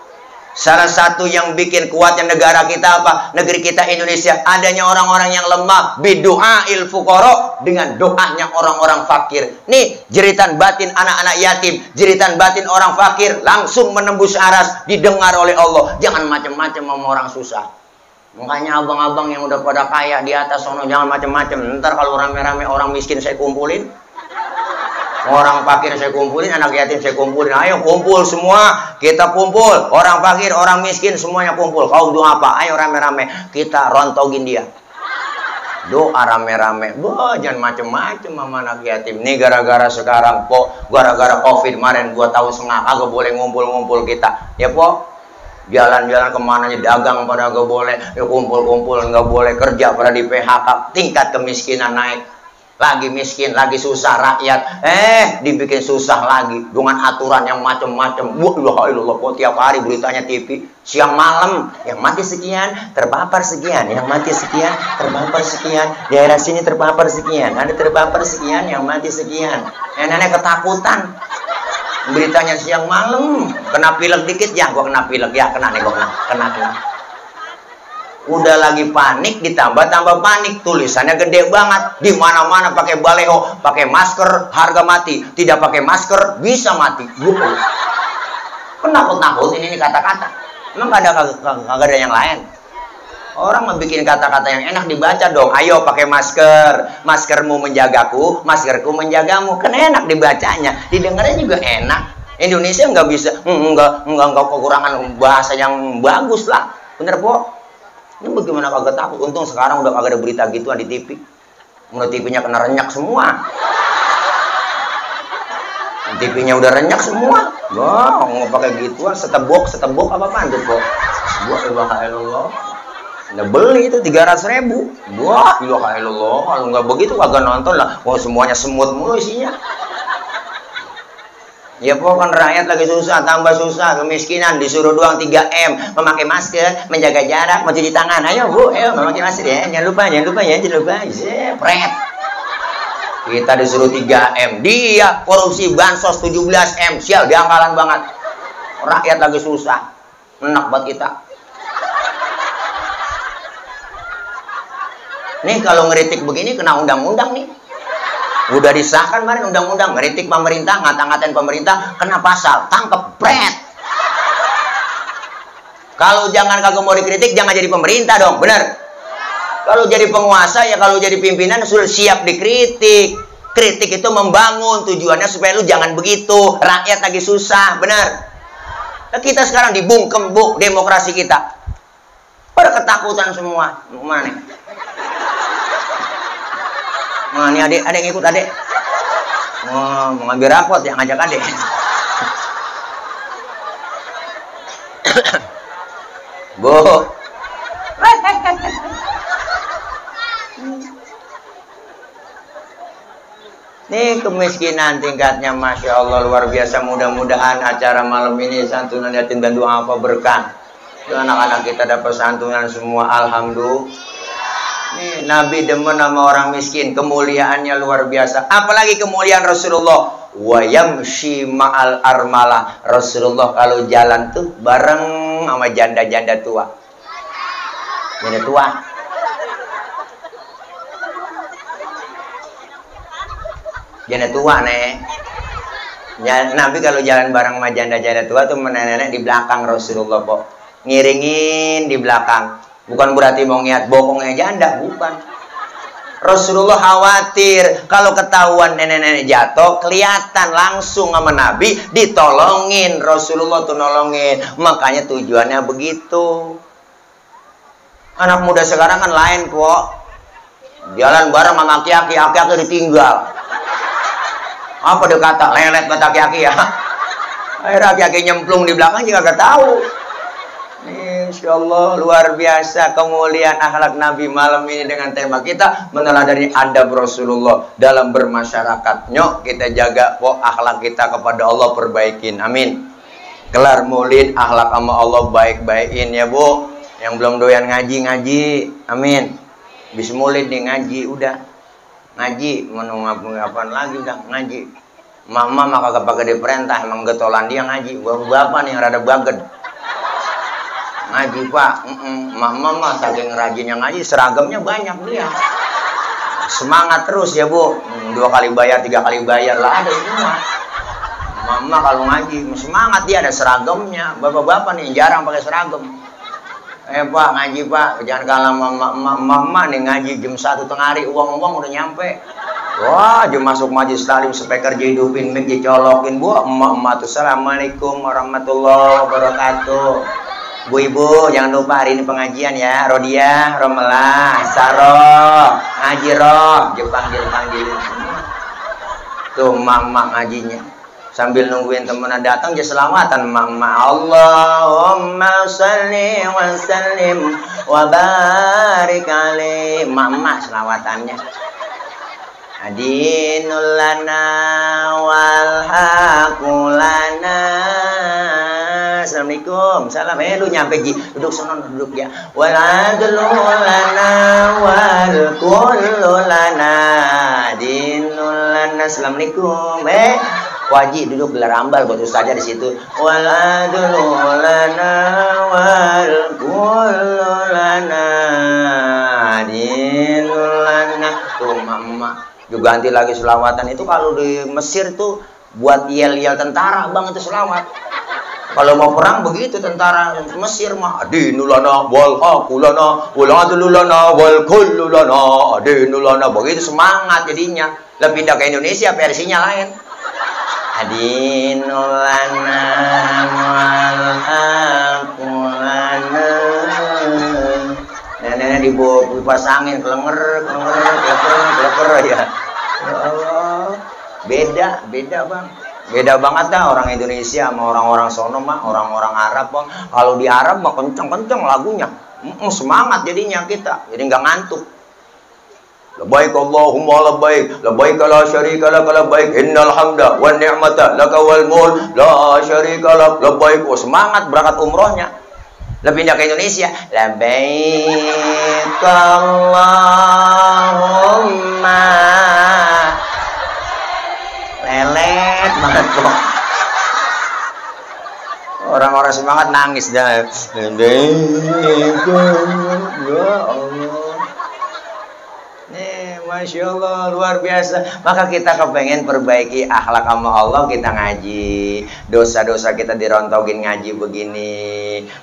salah satu yang bikin kuatnya negara kita apa? Negeri kita Indonesia. Adanya orang-orang yang lemah. Bidu'ail fuqara. Dengan doanya orang-orang fakir. Nih, jeritan batin anak-anak yatim. Jeritan batin orang fakir. Langsung menembus aras. Didengar oleh Allah. Jangan macam-macam sama orang susah. Makanya abang-abang yang udah pada kaya di atas sono. Jangan macam-macam. Ntar kalau rame-rame orang miskin saya kumpulin. Orang fakir saya kumpulin, anak yatim saya kumpulin. Ayo kumpul semua, kita kumpul. Orang fakir, orang miskin, semuanya kumpul. Kaum doa apa? Ayo rame-rame, kita rontogin dia. Doa rame-rame. Wah, jangan macem-macem sama anak yatim. Nih gara-gara sekarang, po, gara-gara COVID kemarin, gua tahu setengah agak boleh ngumpul-ngumpul kita. Ya, po. Jalan-jalan kemana aja, dagang pada gak boleh. Ya kumpul-kumpul nggak boleh, kerja pada di PHK. Tingkat kemiskinan naik. Lagi miskin, lagi susah rakyat, dibikin susah lagi dengan aturan yang macam-macam. Wah, ilah, kok tiap hari beritanya TV, siang malam yang mati sekian, terpapar sekian, yang mati sekian, terpapar sekian, daerah sini terpapar sekian, ada terpapar sekian, yang mati sekian. Nenek ketakutan. Beritanya siang malam, kena pilek dikit ya, gua kena pilek ya, kena nih gua kena. Udah lagi panik, ditambah panik. Tulisannya gede banget. Di mana-mana pakai baleho, pakai masker, harga mati. Tidak pakai masker, bisa mati. Penakut-nakut ini kata-kata. Emang gak ada yang lain. Orang mau bikin kata-kata yang enak dibaca dong. Ayo pakai masker. Maskermu menjagaku, maskerku menjagamu. Kan enak dibacanya. Didengarnya juga enak. Indonesia nggak bisa, nggak kekurangan bahasa yang bagus lah. Bener, Po? Ini bagaimana kagak takut? Untung sekarang udah kagak ada berita gituan di TV. Menurut TV-nya kena renyak semua. TV-nya udah renyak semua. Wah, mau pakai gituan, setebok apa-apaan tuh, kok. Wah, ilaha illallah. Nah, beli itu 300.000. Wah, ilaha illallah. Kalau nggak begitu kagak nonton lah. Oh, semuanya semut mulu isinya. Ya pokoknya rakyat lagi susah, tambah susah, kemiskinan, disuruh doang 3M, memakai masker, menjaga jarak, mencuci tangan. Ayo Bu, ayo memakai masker ya, jangan lupa ya, pret. Kita disuruh 3M, dia korupsi bansos 17M, sial, diangkalan banget. Rakyat lagi susah, enak buat kita. Nih kalau ngeritik begini kena undang-undang nih. Udah disahkan kemarin undang-undang, ngeritik pemerintah, ngata-ngatain pemerintah, kena pasal, tangkep, pret. Kalau jangan kagak mau dikritik, jangan jadi pemerintah dong, bener. Kalau jadi penguasa, ya kalau jadi pimpinan, sudah siap dikritik. Kritik itu membangun, tujuannya supaya lu jangan begitu. Rakyat lagi susah, bener. Nah, kita sekarang dibungkem, Bu, demokrasi kita. Pada ketakutan semua. Mana nih? Nah, ini adek ngikut adek. Mau ngambil rapot yang ngajak adek. Bu. Nih kemiskinan tingkatnya Masya Allah luar biasa. Mudah-mudahan acara malam ini santunan yatim dan doa apa berkah. Anak-anak kita dapat santunan semua. Alhamdulillah. Nih, Nabi demen sama orang miskin, kemuliaannya luar biasa. Apalagi kemuliaan Rasulullah. Wa yamshi ma'al armalah. Rasulullah kalau jalan tuh bareng sama janda-janda tua. Janda tua. Janda tua nih. Ya, Nabi kalau jalan bareng sama janda-janda tua tuh nenek-nenek di belakang Rasulullah, kok. Ngiringin di belakang. Bukan berarti mau ngiat bokongnya janda, bukan. Rasulullah khawatir kalau ketahuan nenek-nenek jatuh, kelihatan langsung sama Nabi, ditolongin. Rasulullah tuh nolongin. Makanya tujuannya begitu. Anak muda sekarang kan lain, kok. Jalan bareng sama aki-aki, aki-aki ditinggal. Apa dia kata? Lelet buat aki-aki ya. Akhirnya aki-aki nyemplung di belakang juga gak tahu. Insya Allah luar biasa kemuliaan akhlak Nabi malam ini dengan tema kita meneladani adab Rasulullah dalam bermasyarakat. Nyok kita jaga akhlak kita kepada Allah, perbaikin. Amin. Kelar maulid, akhlak sama Allah baik-baikin ya Bu. Yang belum doyan ngaji. Amin. Bis maulid nih ngaji udah. Ngaji, menunggu apaan lagi udah ngaji. Mama mah kagak pakai diperintah, emang getolan dia ngaji. Bapak nih yang rada baged. Ngaji Pak, mama mah saking rajinnya ngaji, seragamnya banyak dia. Semangat terus ya Bu. 2 kali bayar, 3 kali bayar lah ada semua. Mama kalau ngaji semangat, dia ada seragamnya. Bapak-bapak nih jarang pakai seragam. Pak ngaji Pak, jangan kalah mama nih ngaji jam 1 tengah hari, uang udah nyampe. Wah, jam masuk majlis taklim speaker dihidupin, mic dicolokin. Bu, emak tuh assalamualaikum warahmatullahi wabarakatuh. Bu ibu jangan lupa hari ini pengajian ya, Rodiah, Romelah, Saroh, ngaji roh, dipanggil semua. Tuh mama ngajinya. Sambil nungguin temennya datang, dia selamatan mama. Allahumma salli wa sallim wa barik alaihi. Mama selawatannya. Adinul lana wal haqulana. Assalamualaikum. Salam. Lu nyampe Ji. Duduk sono, duduk ya. Wal adlu lana wal kullu lana. Adinul lana. Assalamualaikum. Wajib duduk gelar ambal buat ustazah di situ. Waladul lana wal kullu lana dinul lana. Tuh mama juga ganti lagi selawatan itu. Kalau di Mesir tuh buat yel-yel tentara bang itu selawat. Kalau mau perang begitu tentara Mesir mah dinul lana wal haqulana waladul lana wal kullu lana dinul lana, begitu semangat jadinya. Lah pindah ke Indonesia versinya lain. Adinul lana wal haqulana. Nenek dipasangin kelenger ya. Ya Allah. Beda bang. Beda banget dah orang Indonesia sama orang-orang sono mah, orang-orang Arab bang. Kalau di Arab mah kenceng-kenceng lagunya. Semangat jadinya kita. Jadi nggak ngantuk. Labbaik Allahumma labbaik, labbaik la syarika lak, labbaik innal hamda wan ni'mata laka wal mulk la syarika lak, labbaik. Oh, semangat berangkat umrohnya. Lebih pindah ke Indonesia, labbaik Allahumma. Lelet banget kok. Orang-orang semangat nangis dah. Ya Allah. Masya Allah, luar biasa. Maka kita kepengen perbaiki akhlak sama Allah, kita ngaji. Dosa-dosa kita dirontogin ngaji begini.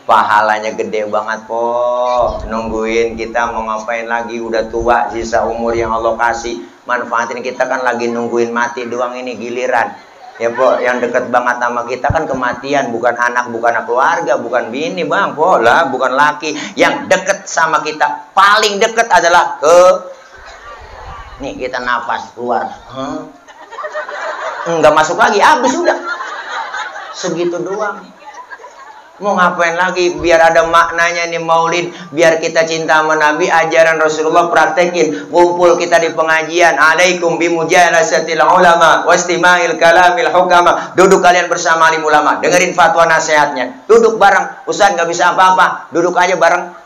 Pahalanya gede banget po. Nungguin kita mau ngapain lagi, udah tua, sisa umur yang Allah kasih. Manfaatin, kita kan lagi nungguin mati doang ini giliran. Ya po, yang deket banget sama kita kan kematian. Bukan anak, bukan keluarga, bukan bini bang po lah, bukan laki. Yang deket sama kita, paling deket adalah nih kita nafas keluar, nggak masuk lagi, habis udah, segitu doang. Mau ngapain lagi? Biar ada maknanya nih maulid, biar kita cinta sama Nabi, ajaran Rasulullah praktekin. Kumpul kita di pengajian, alaikum bimujalasatil ulama wastima'il kalamil hukama. Duduk kalian bersama alim ulama, dengerin fatwa nasihatnya. Duduk bareng, Ustaz nggak bisa apa-apa, duduk aja bareng.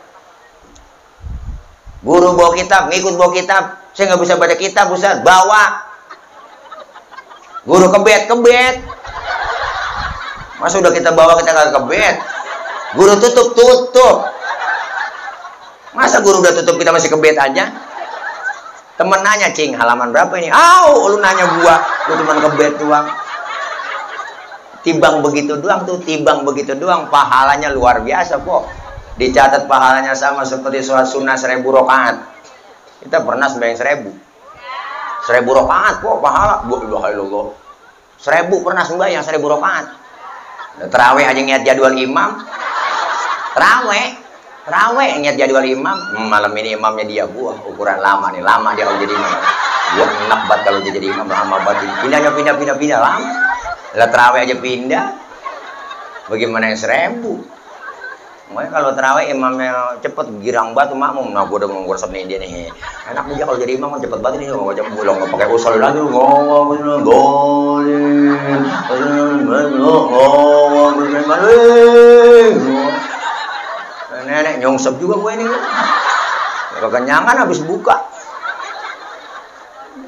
Guru bawa kitab, ngikut bawa kitab. Saya nggak bisa baca kitab, Ustaz. Bawa. Guru kebet. Masa udah kita bawa kita nggak kebet? Guru tutup. Masa guru udah tutup kita masih kebet aja? Temen nanya, Cing, halaman berapa ini? Lu nanya gua. Lu cuma kebet doang. Timbang begitu doang, pahalanya luar biasa kok. Dicatat pahalanya sama seperti sholat sunnah 1000 rakaat. Kita pernah sembahyang 1000 rakaat kok pahala. Bu ilaha illallah. 1000 pernah sembahyang 1000 rakaat. Terawih aja niat jadwal imam. Terawih niat jadwal imam. Malam ini imamnya dia, gua ukuran lama nih, lama dia kalau jadi imam. Gua enak banget kalau dia jadi imam, lama banget. Pindah lama. Lah terawih aja pindah. Bagaimana yang 1000? Makanya kalau terawih imamnya cepet, girang banget makmum. Nah, gue udah mau ngurus nih dia nih. Enak dia kalau jadi imam kan cepet banget nih, mau baca pulang nggak pakai usul lagi lu. Nenek nyongsep juga gue ini. Kekenyangan habis buka.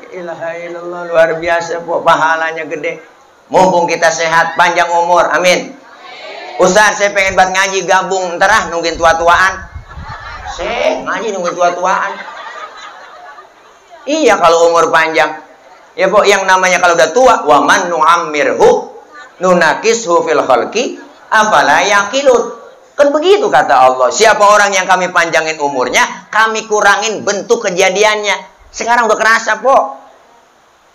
Ilaha illallah, luar biasa po, pahalanya gede. Mumpung kita sehat, panjang umur, amin. Ustaz, saya pengen banget ngaji, gabung ntar ah, nungguin tua-tuaan. Ngaji nungguin tua-tuaan. Iya kalau umur panjang. Ya po, yang namanya kalau udah tua, wa man nu'ammirhu nunakishu fil khalqi afala yaqilun. Kan begitu kata Allah. Siapa orang yang kami panjangin umurnya, kami kurangin bentuk kejadiannya. Sekarang udah kerasa po.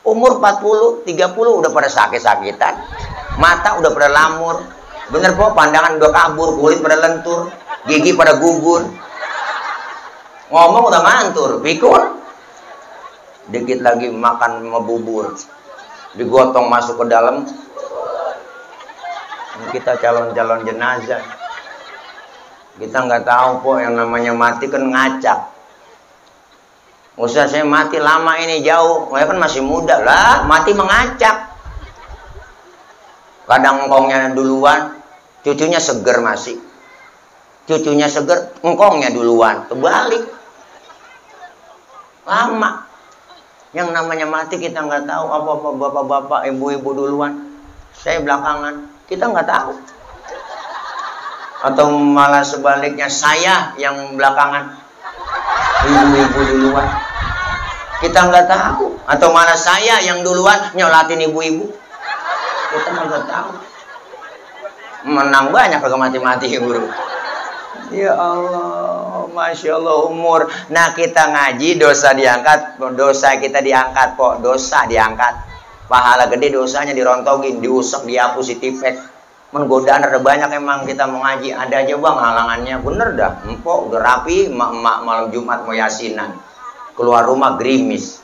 Umur 40, 30 udah pada sakit-sakitan. Mata udah pada lamur. Bener po, pandangan udah kabur, kulit pada lentur, gigi pada gugur. Ngomong udah mantur, pikul. Dikit lagi makan sama bubur. Digotong masuk ke dalam. Ini kita calon-calon jenazah. Kita nggak tahu po, yang namanya mati kan ngacak. Ustaz, saya mati lama ini jauh. Saya kan masih muda lah, mati mengacak. Kadang engkongnya duluan, cucunya seger masih. Cucunya seger, engkongnya duluan. Kebalik. Lama. Yang namanya mati kita nggak tahu. Apa-apa bapak-bapak, ibu-ibu duluan. Saya belakangan. Kita nggak tahu. Atau malah sebaliknya, saya yang belakangan. Ibu-ibu duluan. Kita nggak tahu. Atau malah saya yang duluan nyolatin ibu-ibu. Kita nggak tahu. Menang banyak kagak mati-mati guru. Ya Allah, Masya Allah umur. Nah kita ngaji dosa diangkat. Dosa kita diangkat kok. Dosa diangkat. Pahala gede, dosanya dirontogin, diusap, dihapus, ditipek. Godaan ada banyak emang kita mau ngaji. Ada aja bang halangannya. Bener dah. Empok udah rapi. Emak-emak malam Jumat mau yasinan. Keluar rumah gerimis.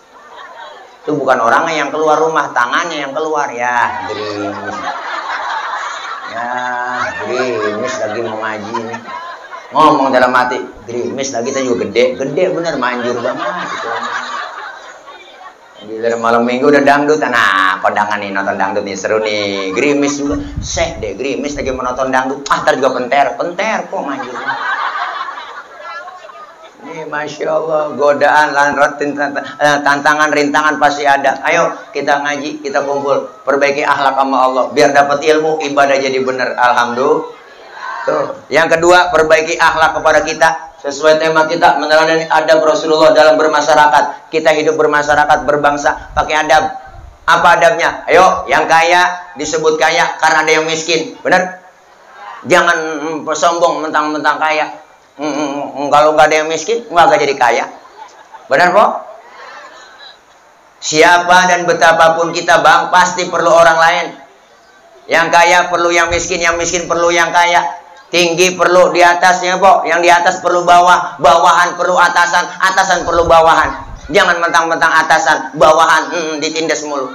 Itu bukan orangnya yang keluar rumah. Tangannya yang keluar. Ya gerimis. Ya gerimis lagi mau ngaji nih. Ngomong dalam hati. Gerimis lagi kita juga gede. Gede bener manjur banget. Dari malam minggu udah dangdut, nah kondangan nih nonton dangdut nih seru nih, gerimis juga, deh gerimis lagi menonton dangdut, ntar juga penter kok manjur. Nih Masya Allah, godaan, tantangan, rintangan pasti ada. Ayo kita ngaji, kita kumpul, perbaiki akhlak sama Allah, biar dapat ilmu, ibadah jadi bener, alhamdulillah. Tuh. Yang kedua, perbaiki akhlak kepada kita. Sesuai tema kita, meneladani adab Rasulullah dalam bermasyarakat. Kita hidup bermasyarakat, berbangsa, pakai adab. Apa adabnya? Ayo, yang kaya disebut kaya karena ada yang miskin. Benar? Jangan sombong mentang-mentang kaya. Kalau nggak ada yang miskin, nggak jadi kaya. Benar, Po? Siapa dan betapapun kita bang, pasti perlu orang lain. Yang kaya perlu yang miskin perlu yang kaya. Tinggi perlu di atasnya, Pok. Yang di atas perlu bawah, bawahan perlu atasan, atasan perlu bawahan. Jangan mentang-mentang atasan, bawahan ditindas mulu.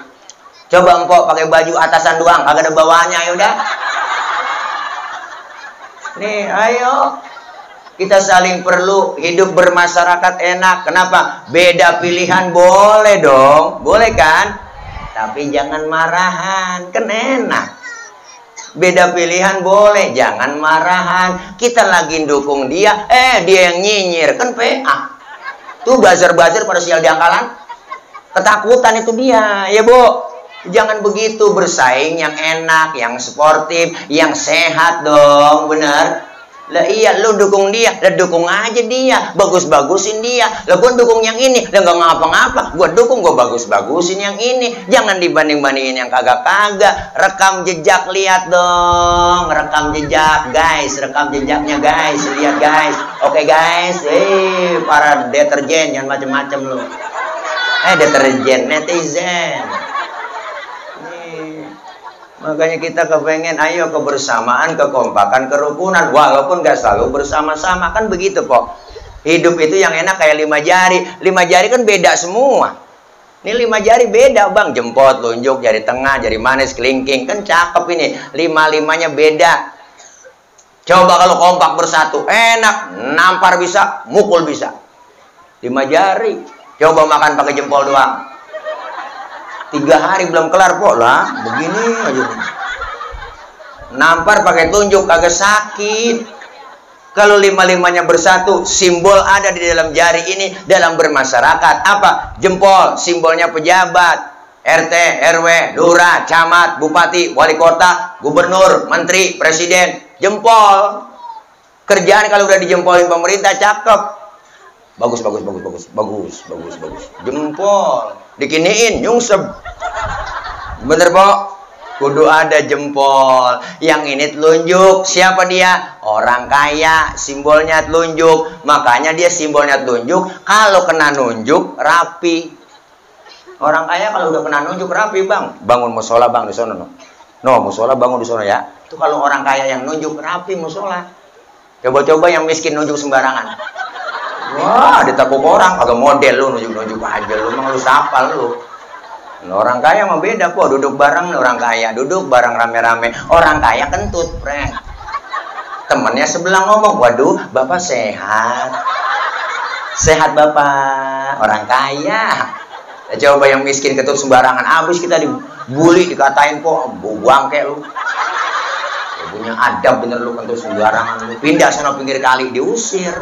Coba Empok pakai baju atasan doang, agak ada bawahannya, ayo dah. Nih, ayo. Kita saling perlu, hidup bermasyarakat enak. Kenapa? Beda pilihan boleh dong, boleh kan? Tapi jangan marahan, kan enak. Beda pilihan boleh, jangan marahan. Kita lagi dukung dia, dia yang nyinyir, kan PA. Tuh buzzer-buzzer pada sial di angkalan. Ketakutan itu dia, ya Bu. Jangan begitu, bersaing yang enak, yang sportif, yang sehat dong, bener. Lah iya, lu dukung dia, lah dukung aja dia, bagus-bagusin dia. Lah gua dukung yang ini, lah nggak ngapa-ngapa. Gua dukung, gua bagus-bagusin yang ini. Jangan dibanding-bandingin yang kagak-kagak. Rekam jejak, lihat dong, rekam jejak, guys, rekam jejaknya guys, lihat guys. Oke guys, para deterjen jangan macem-macem lu. Deterjen, netizen. Makanya kita kepengen, ayo kebersamaan, kekompakan, kerukunan. Walaupun gak selalu bersama-sama. Kan begitu kok. Hidup itu yang enak kayak 5 jari. 5 jari kan beda semua. Ini 5 jari beda bang. Jempol, telunjuk, jari tengah, jari manis, kelingking. Kan cakep ini. 5-5-nya beda. Coba kalau kompak bersatu. Enak. Nampar bisa, mukul bisa. 5 jari. Coba makan pakai jempol doang. 3 hari belum kelar kok lah, begini aja. Nampar pakai tunjuk kagak sakit. Kalau lima-limanya bersatu, simbol ada di dalam jari ini dalam bermasyarakat. Apa? Jempol, simbolnya pejabat. RT, RW, lurah, camat, bupati, wali kota, gubernur, menteri, presiden. Jempol. Kerjaan kalau udah dijempolin pemerintah, cakep. Bagus. Jempol. Dikiniin, nyungsep. Bener, Pok? Kudu ada jempol. Yang ini telunjuk. Siapa dia? Orang kaya. Simbolnya telunjuk. Makanya dia simbolnya telunjuk. Kalau kena nunjuk, rapi. Orang kaya kalau udah kena nunjuk, rapi, Bang. Bangun musola, Bang, di sana. No, musola bangun di sana ya. Itu kalau orang kaya yang nunjuk, rapi musola. Coba-coba yang miskin nunjuk sembarangan. Wah, ditakut orang. Agak model lu, nunjuk-nunjuk aja. Lu emang lu sapal lu. Orang kaya mah beda kok, duduk bareng orang kaya, duduk bareng rame-rame. Orang kaya kentut, Frank. Temennya sebelah ngomong, waduh, Bapak sehat. Sehat Bapak, orang kaya. Coba yang miskin kentut sembarangan, abis kita dibully, dikatain kok, buang kayak lu. Ya, punya adab bener lu kentut sembarangan. Lu pindah sana pinggir kali, diusir.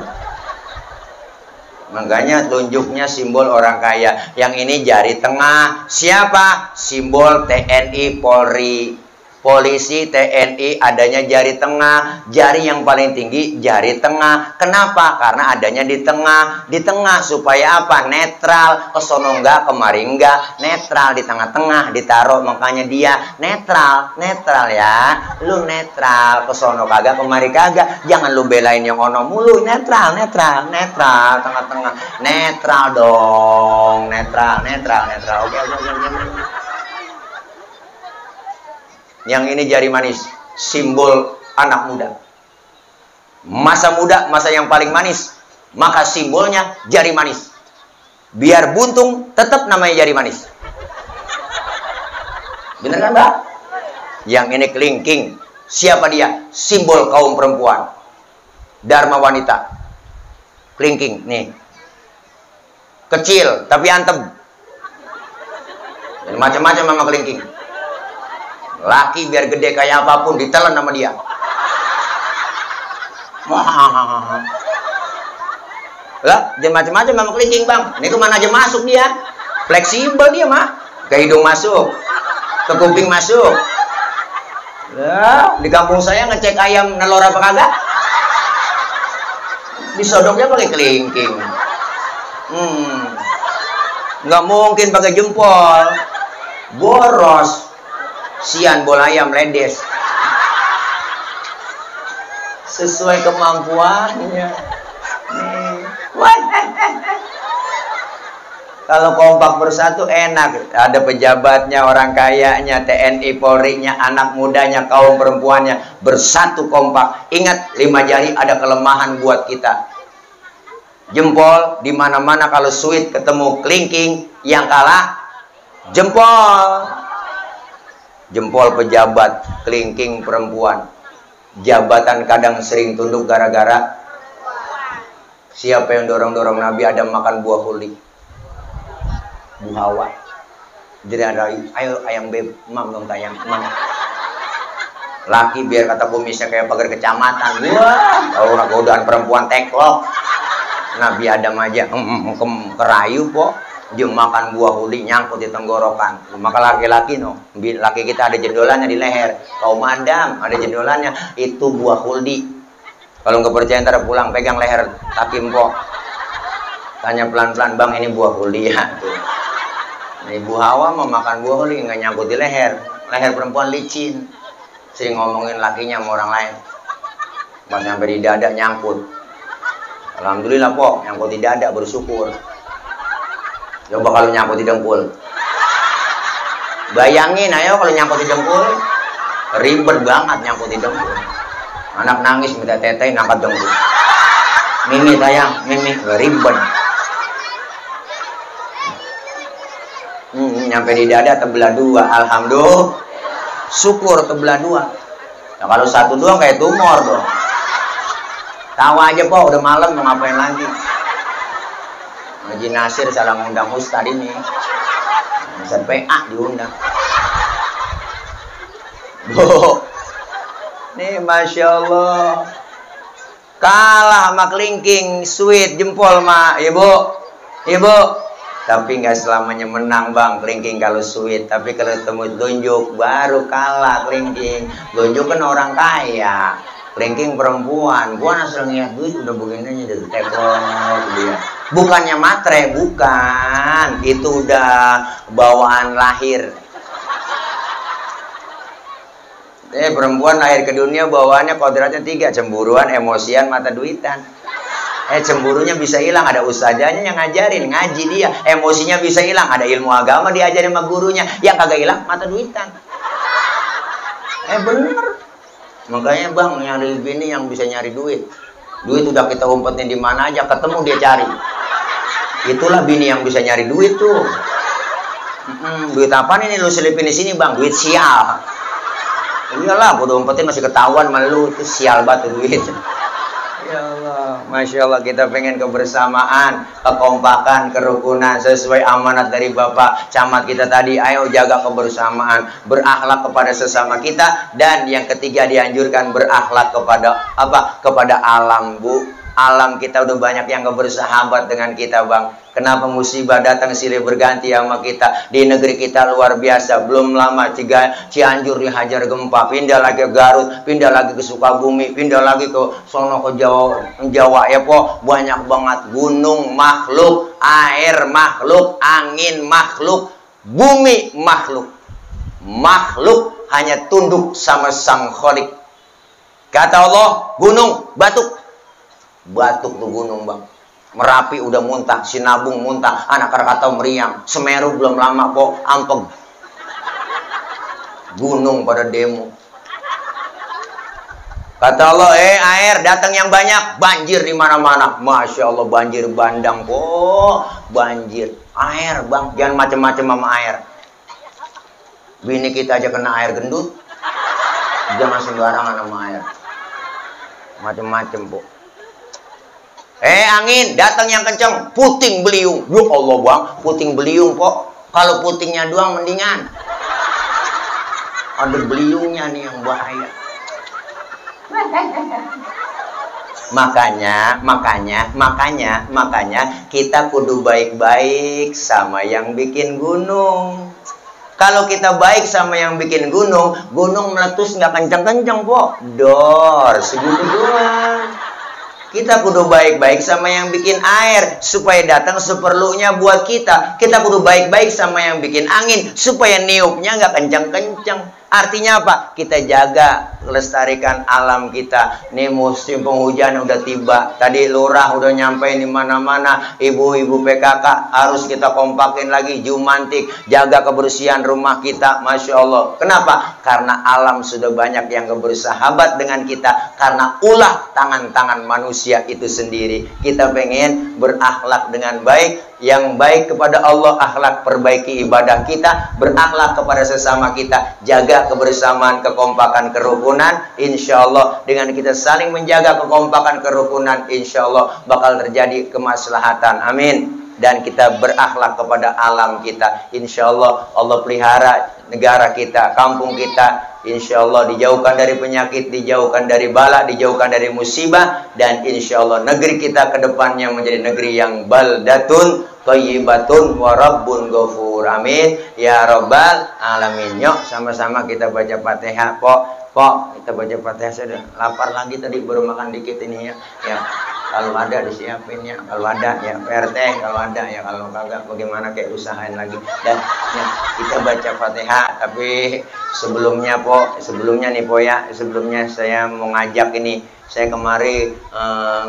Makanya tunjuknya simbol orang kaya. Yang ini jari tengah. Siapa? Simbol TNI Polri. Polisi TNI adanya jari tengah. Jari yang paling tinggi jari tengah. Kenapa? Karena adanya di tengah. Di tengah supaya apa? Netral. Kesono enggak, kemari enggak. Netral di tengah-tengah ditaruh. Makanya dia netral. Netral ya. Lu netral. Kesono kagak, kemari kagak. Jangan lu belain yang ono mulu. Netral. Tengah-tengah. Netral dong. Netral. Oke. Yang ini jari manis, simbol anak muda. Masa muda, masa yang paling manis. Maka simbolnya jari manis. Biar buntung, tetap namanya jari manis. Bener kan, Mbak? Yang ini kelingking. Siapa dia? Simbol kaum perempuan. Dharma wanita. Kelingking, nih. Kecil, tapi antem. Dan macam-macam sama kelingking. Laki biar gede kayak apapun ditelan sama dia. Lah, jangan macam-macam sama kelingking, Bang. Ini kemana aja masuk dia. Fleksibel dia, mah. Ke hidung masuk. Ke kuping masuk. Lah, di kampung saya ngecek ayam nelor apa kagak. Disodoknya pakai kelingking. Nggak mungkin pakai jempol. Boros. Sian bola ayam ledes. Sesuai kemampuannya. Kalau kompak bersatu enak. Ada pejabatnya, orang kayanya, TNI, Polri-nya, anak mudanya, kaum perempuannya. Bersatu kompak. Ingat, 5 jari ada kelemahan buat kita. Jempol, dimana-mana kalau sweet ketemu kelingking, yang kalah jempol. Jempol pejabat, kelingking perempuan. Jabatan kadang sering tunduk gara-gara siapa yang dorong-dorong Nabi Adam makan buah huli? Bu Hawa. Jadi ada, ayo ayam beb, mam dong tayang, mam. Laki biar kata kumisnya kayak pagar kecamatan. Wah, kalau godaan perempuan teklok. Nabi Adam aja kerayu kok. Dia makan buah huli nyangkut di tenggorokan. Maka laki-laki laki kita ada jendolannya di leher. Kaum Adam ada jendolannya, itu buah huli. Kalau nggak percaya ntar pulang pegang leher kaki mpok. Tanya pelan-pelan, Bang ini buah huli ya. Tuh. Ini Ibu Hawa mau makan buah huli nggak nyangkut di leher. Leher perempuan licin. Sering ngomongin lakinya sama orang lain. Pas sampai di dada nyangkut. Alhamdulillah kok nyangkut di dada, bersyukur. Coba kalau nyangkut di dengkul. Bayangin ayo kalau nyangkut di dengkul. Ribet banget nyangkut di dengkul. Anak nangis minta teteh ngangkat dengkul. Mimi sayang, Mimi ribet. Nyampe di dada terbelah 2. Alhamdulillah. Syukur terbelah 2. Nah, kalau 1 doang kayak tumor dong. Tahu aja po, udah malam mau ngapain lagi. Haji Nasir salah ngundang Ustadz ini. Ustadz PA diundang. Nih Masya Allah. Kalah sama kelingking, sweet, jempol mah, ibu. Tapi nggak selamanya menang bang, kelingking kalau sweet. Tapi kalau ketemu telunjuk, baru kalah kelingking. Telunjuk kan orang kaya, kelingking perempuan. Gua asal ngeliat duit udah begini aja, teplok dia. Bukannya matre, bukan. Itu udah bawaan lahir. Perempuan lahir ke dunia bawaannya kodratnya 3, cemburuan, emosian, mata duitan. Cemburunya bisa hilang, ada ustazahnya yang ngajarin, ngaji dia. Emosinya bisa hilang, ada ilmu agama diajarin sama gurunya. Yang kagak hilang, mata duitan. Bener. Makanya bang, nyari bini yang bisa nyari duit. Duit udah kita umpetin di mana aja, ketemu dia cari. Itulah bini yang bisa nyari duit tuh. Duit apa nih lu selipin di sini bang? Duit sial. Iyalah, gua udah umpetin masih ketahuan sama lu, itu sial banget duit. Ya Allah, Masya Allah, kita pengen kebersamaan, kekompakan, kerukunan sesuai amanat dari Bapak Camat kita tadi. Ayo jaga kebersamaan, berakhlak kepada sesama kita, dan yang ketiga dianjurkan berakhlak kepada apa? Kepada alam, Bu. Alam kita udah banyak yang bersahabat dengan kita, Bang. Kenapa musibah datang silih berganti sama kita? Di negeri kita luar biasa. Belum lama Cianjur dihajar gempa, pindah lagi ke Garut, pindah lagi ke Sukabumi, pindah lagi ke sono ke Jawa ya po. Banyak banget gunung makhluk, air makhluk, angin makhluk, bumi makhluk. Makhluk hanya tunduk sama Sang Khalik. Kata Allah, gunung batuk. Batuk tuh gunung bang. Merapi udah muntah, Sinabung muntah, Anak Krakatau meriang, Semeru belum lama kok ampeg. Gunung pada demo. Kata Allah, air datang yang banyak, banjir di mana-mana. Masya Allah, banjir bandang kok, banjir. Air bang, jangan macam-macam sama air. Bini kita aja kena air gendut, jangan sembarangan sama air. Macam-macam po. Angin datang yang kencang, puting beliung. Ya Allah bang, puting beliung kok. Kalau putingnya doang mendingan. Ada beliungnya nih yang bahaya. Makanya kita kudu baik-baik sama yang bikin gunung. Kalau kita baik sama yang bikin gunung meletus nggak kencang-kencang kok. Dor, segitu doang. Kita kudu baik-baik sama yang bikin air supaya datang seperlunya buat kita. Kita kudu baik-baik sama yang bikin angin supaya niupnya nggak kencang-kencang. Artinya apa? Kita jaga, lestarikan alam kita. Nih musim penghujan udah tiba. Tadi lurah udah nyampe di mana-mana. Ibu-ibu PKK harus kita kompakin lagi, jumantik, jaga kebersihan rumah kita. Masya Allah. Kenapa? Karena alam sudah banyak yang bersahabat dengan kita. Karena ulah tangan-tangan manusia itu sendiri. Kita pengen berakhlak dengan baik. Yang baik kepada Allah, akhlak, perbaiki ibadah kita, berakhlak kepada sesama kita, jaga kebersamaan, kekompakan, kerukunan. Insya Allah dengan kita saling menjaga kekompakan, kerukunan, insya Allah bakal terjadi kemaslahatan. Amin. Dan kita berakhlak kepada alam kita. Insya Allah Allah pelihara negara kita, kampung kita. Insya Allah dijauhkan dari penyakit, dijauhkan dari bala, dijauhkan dari musibah. Dan insya Allah negeri kita ke depannya menjadi negeri yang baldatun thayyibatun wa rabbun ghafur. Amin ya rabbal alamin. Yuk sama-sama kita baca Fatihah. Pok kita baca Fatihah. Sudah lapar lagi tadi, baru makan dikit ini ya. Kalau ada disiapin ya, kalau ada ya PRT, kalau ada ya, kalau kagak bagaimana kayak usahain lagi. Dan ya, kita baca Fatihah. Tapi sebelumnya nih po ya, sebelumnya saya mau ngajak ini. Saya kemari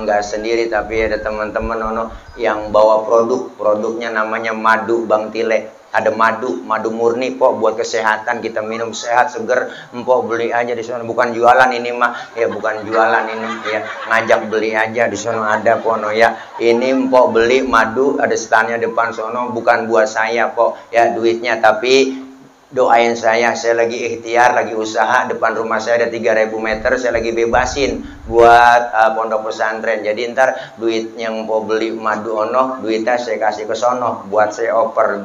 nggak sendiri, tapi ada teman-teman yang bawa produknya namanya madu Bang Tile. Ada madu murni po, buat kesehatan, kita minum sehat seger. Empok beli aja di sana, bukan jualan ini mah ya, bukan jualan ini ya, ngajak beli aja di sana ada po ya. Ini empok beli madu, ada standnya depan sono, bukan buat saya po ya duitnya, tapi Doain saya lagi ikhtiar, lagi usaha, depan rumah saya ada 3.000 meter, saya lagi bebasin buat pondok pesantren. Jadi ntar duit yang mau beli madu ono, duitnya saya kasih ke sono buat saya oper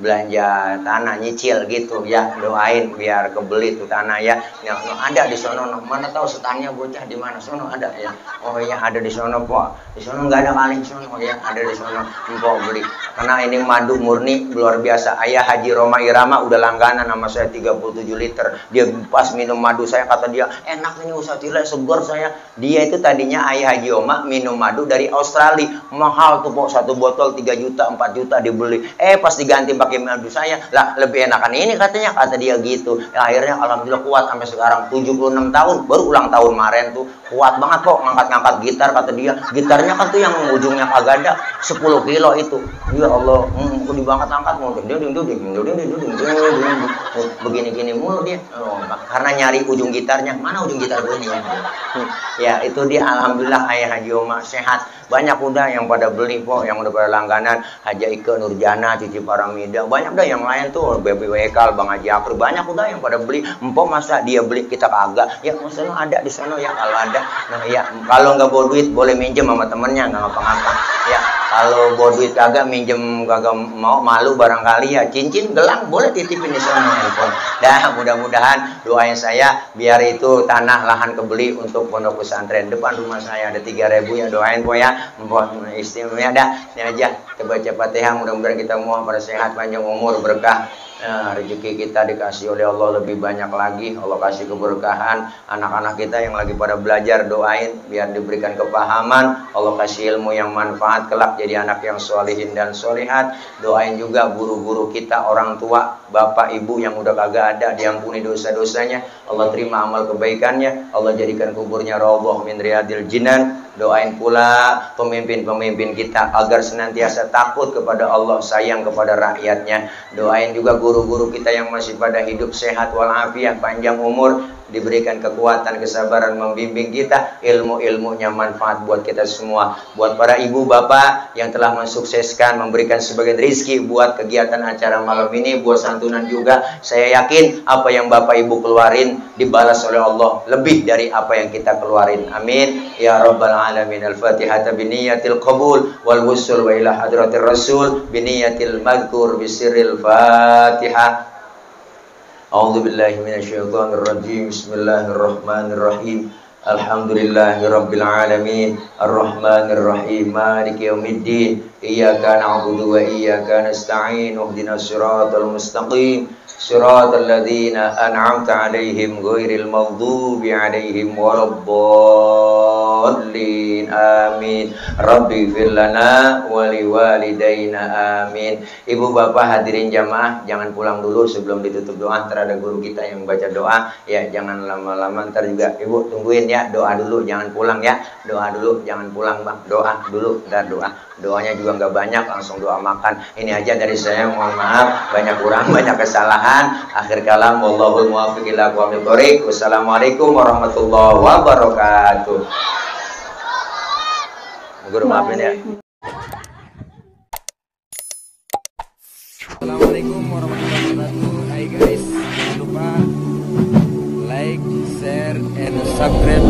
belanja tanah nyicil gitu ya. Doain biar kebeli tuh tanah ya. Ada di sono, mana tahu setannya bocah di mana sono ada ya. Oh iya ada di sono kok. Di sono nggak ada kali sono ya, ada di sono empok beli. Karena ini madu murni luar biasa. Ayah Haji Roma Irama udah langganan sama saya 37 liter. Dia pas minum madu saya kata dia, enak ini Ustaz Tile, segar saya. Dia itu tadinya Ayah Haji Oma minum madu dari Australia. Mahal tuh pok, 1 botol 3 juta, 4 juta dibeli. Pas diganti pakai madu saya, lah lebih enakan ini katanya, kata dia gitu. Ya, akhirnya alhamdulillah kuat sampai sekarang 76 tahun, baru ulang tahun kemarin tuh. Kuat banget kok ngangkat-ngangkat gitar kata dia. Gitarnya kan tuh yang ujungnya kagak ada 10 kilo itu. Ya Allah, aku diangkat angkat mau begini-gini mulu dia. Karena nyari ujung gitarnya. Mana ujung gitar gue nih? Ya, itu dia alhamdulillah Ayah Haji Oma sehat. Banyak udah yang pada beli kok, yang udah pada langganan. Haji Ike Nurjana, Cici Paramida, banyak dah yang lain tuh, Baby Wekal, Bang Haji Akri, banyak udah yang pada beli. Empok masa dia beli kita kagak? Ya maksudnya ada di sana ya, kalau ada. Nah ya, kalau nggak bawa duit boleh minjem sama temennya, nggak ngapa-ngapa. Ya, kalau bawa duit kagak, minjem kagak mau, malu barangkali ya, cincin gelang boleh titipin di sana handphone. Dah mudah-mudahan doain saya biar itu tanah lahan kebeli untuk pondok pesantren. Depan rumah saya ada 3.000 ya, doain po ya. Istimewa dah, ini aja kita baca Fatihah, mudah-mudahan kita semua pada sehat, panjang umur, berkah. Rezeki kita dikasih oleh Allah lebih banyak lagi. Allah kasih keberkahan. Anak-anak kita yang lagi pada belajar, doain biar diberikan kepahaman. Allah kasih ilmu yang manfaat kelak jadi anak yang solihin dan solihat. Doain juga guru-guru kita, orang tua, bapak ibu yang udah kagak ada, diampuni dosa-dosanya. Allah terima amal kebaikannya. Allah jadikan kuburnya raudhah min riyadil jinan. Doain pula pemimpin-pemimpin kita agar senantiasa takut kepada Allah, sayang kepada rakyatnya. Doain juga guru-guru kita yang masih pada hidup sehat walafiat, panjang umur, diberikan kekuatan, kesabaran membimbing kita, ilmu-ilmunya manfaat buat kita semua. Buat para ibu bapak yang telah mensukseskan, memberikan sebagian rezeki buat kegiatan acara malam ini, buat santunan juga. Saya yakin apa yang bapak ibu keluarin dibalas oleh Allah lebih dari apa yang kita keluarin. Amin ya rabbal alamin. Al-Fatihah biniyatil qabul wal wusul wa ila hadratir rasul biniyatil madhkur bisirril Fatihah. A'udzu billahi minasyaitonir rajim. Bismillahirrahmanirrahim. Alhamdulillahirabbil alamin. Arrahmanir rahim. Maliki yaumiddin. Iyyaka na'budu wa iyyaka nasta'in. Ihdinas siratal mustaqim. Siratal ladzina an'amta 'alaihim ghairil maghdubi 'alaihim waladdallin. Amin. Rabbi fir lana wa liwalidayna. Amin. Ibu bapak hadirin jamaah, jangan pulang dulu sebelum ditutup doa. Ntar ada guru kita yang baca doa. Ya, jangan lama-lama, ntar juga ibu tungguin ya, doa dulu, jangan pulang ya. Doa dulu, jangan pulang bang. Doa dulu, ntar doa. Doanya juga nggak banyak, langsung doa makan. Ini aja dari saya, mohon maaf banyak kurang, banyak kesalahan. Akhir kalam, wallahul muwaffiq ila aqwamit thoriq. Wassalamualaikum warahmatullahi wabarakatuh. Guru maafin ya. Assalamualaikum warahmatullahi wabarakatuh. Hai guys, jangan lupa like, share, and subscribe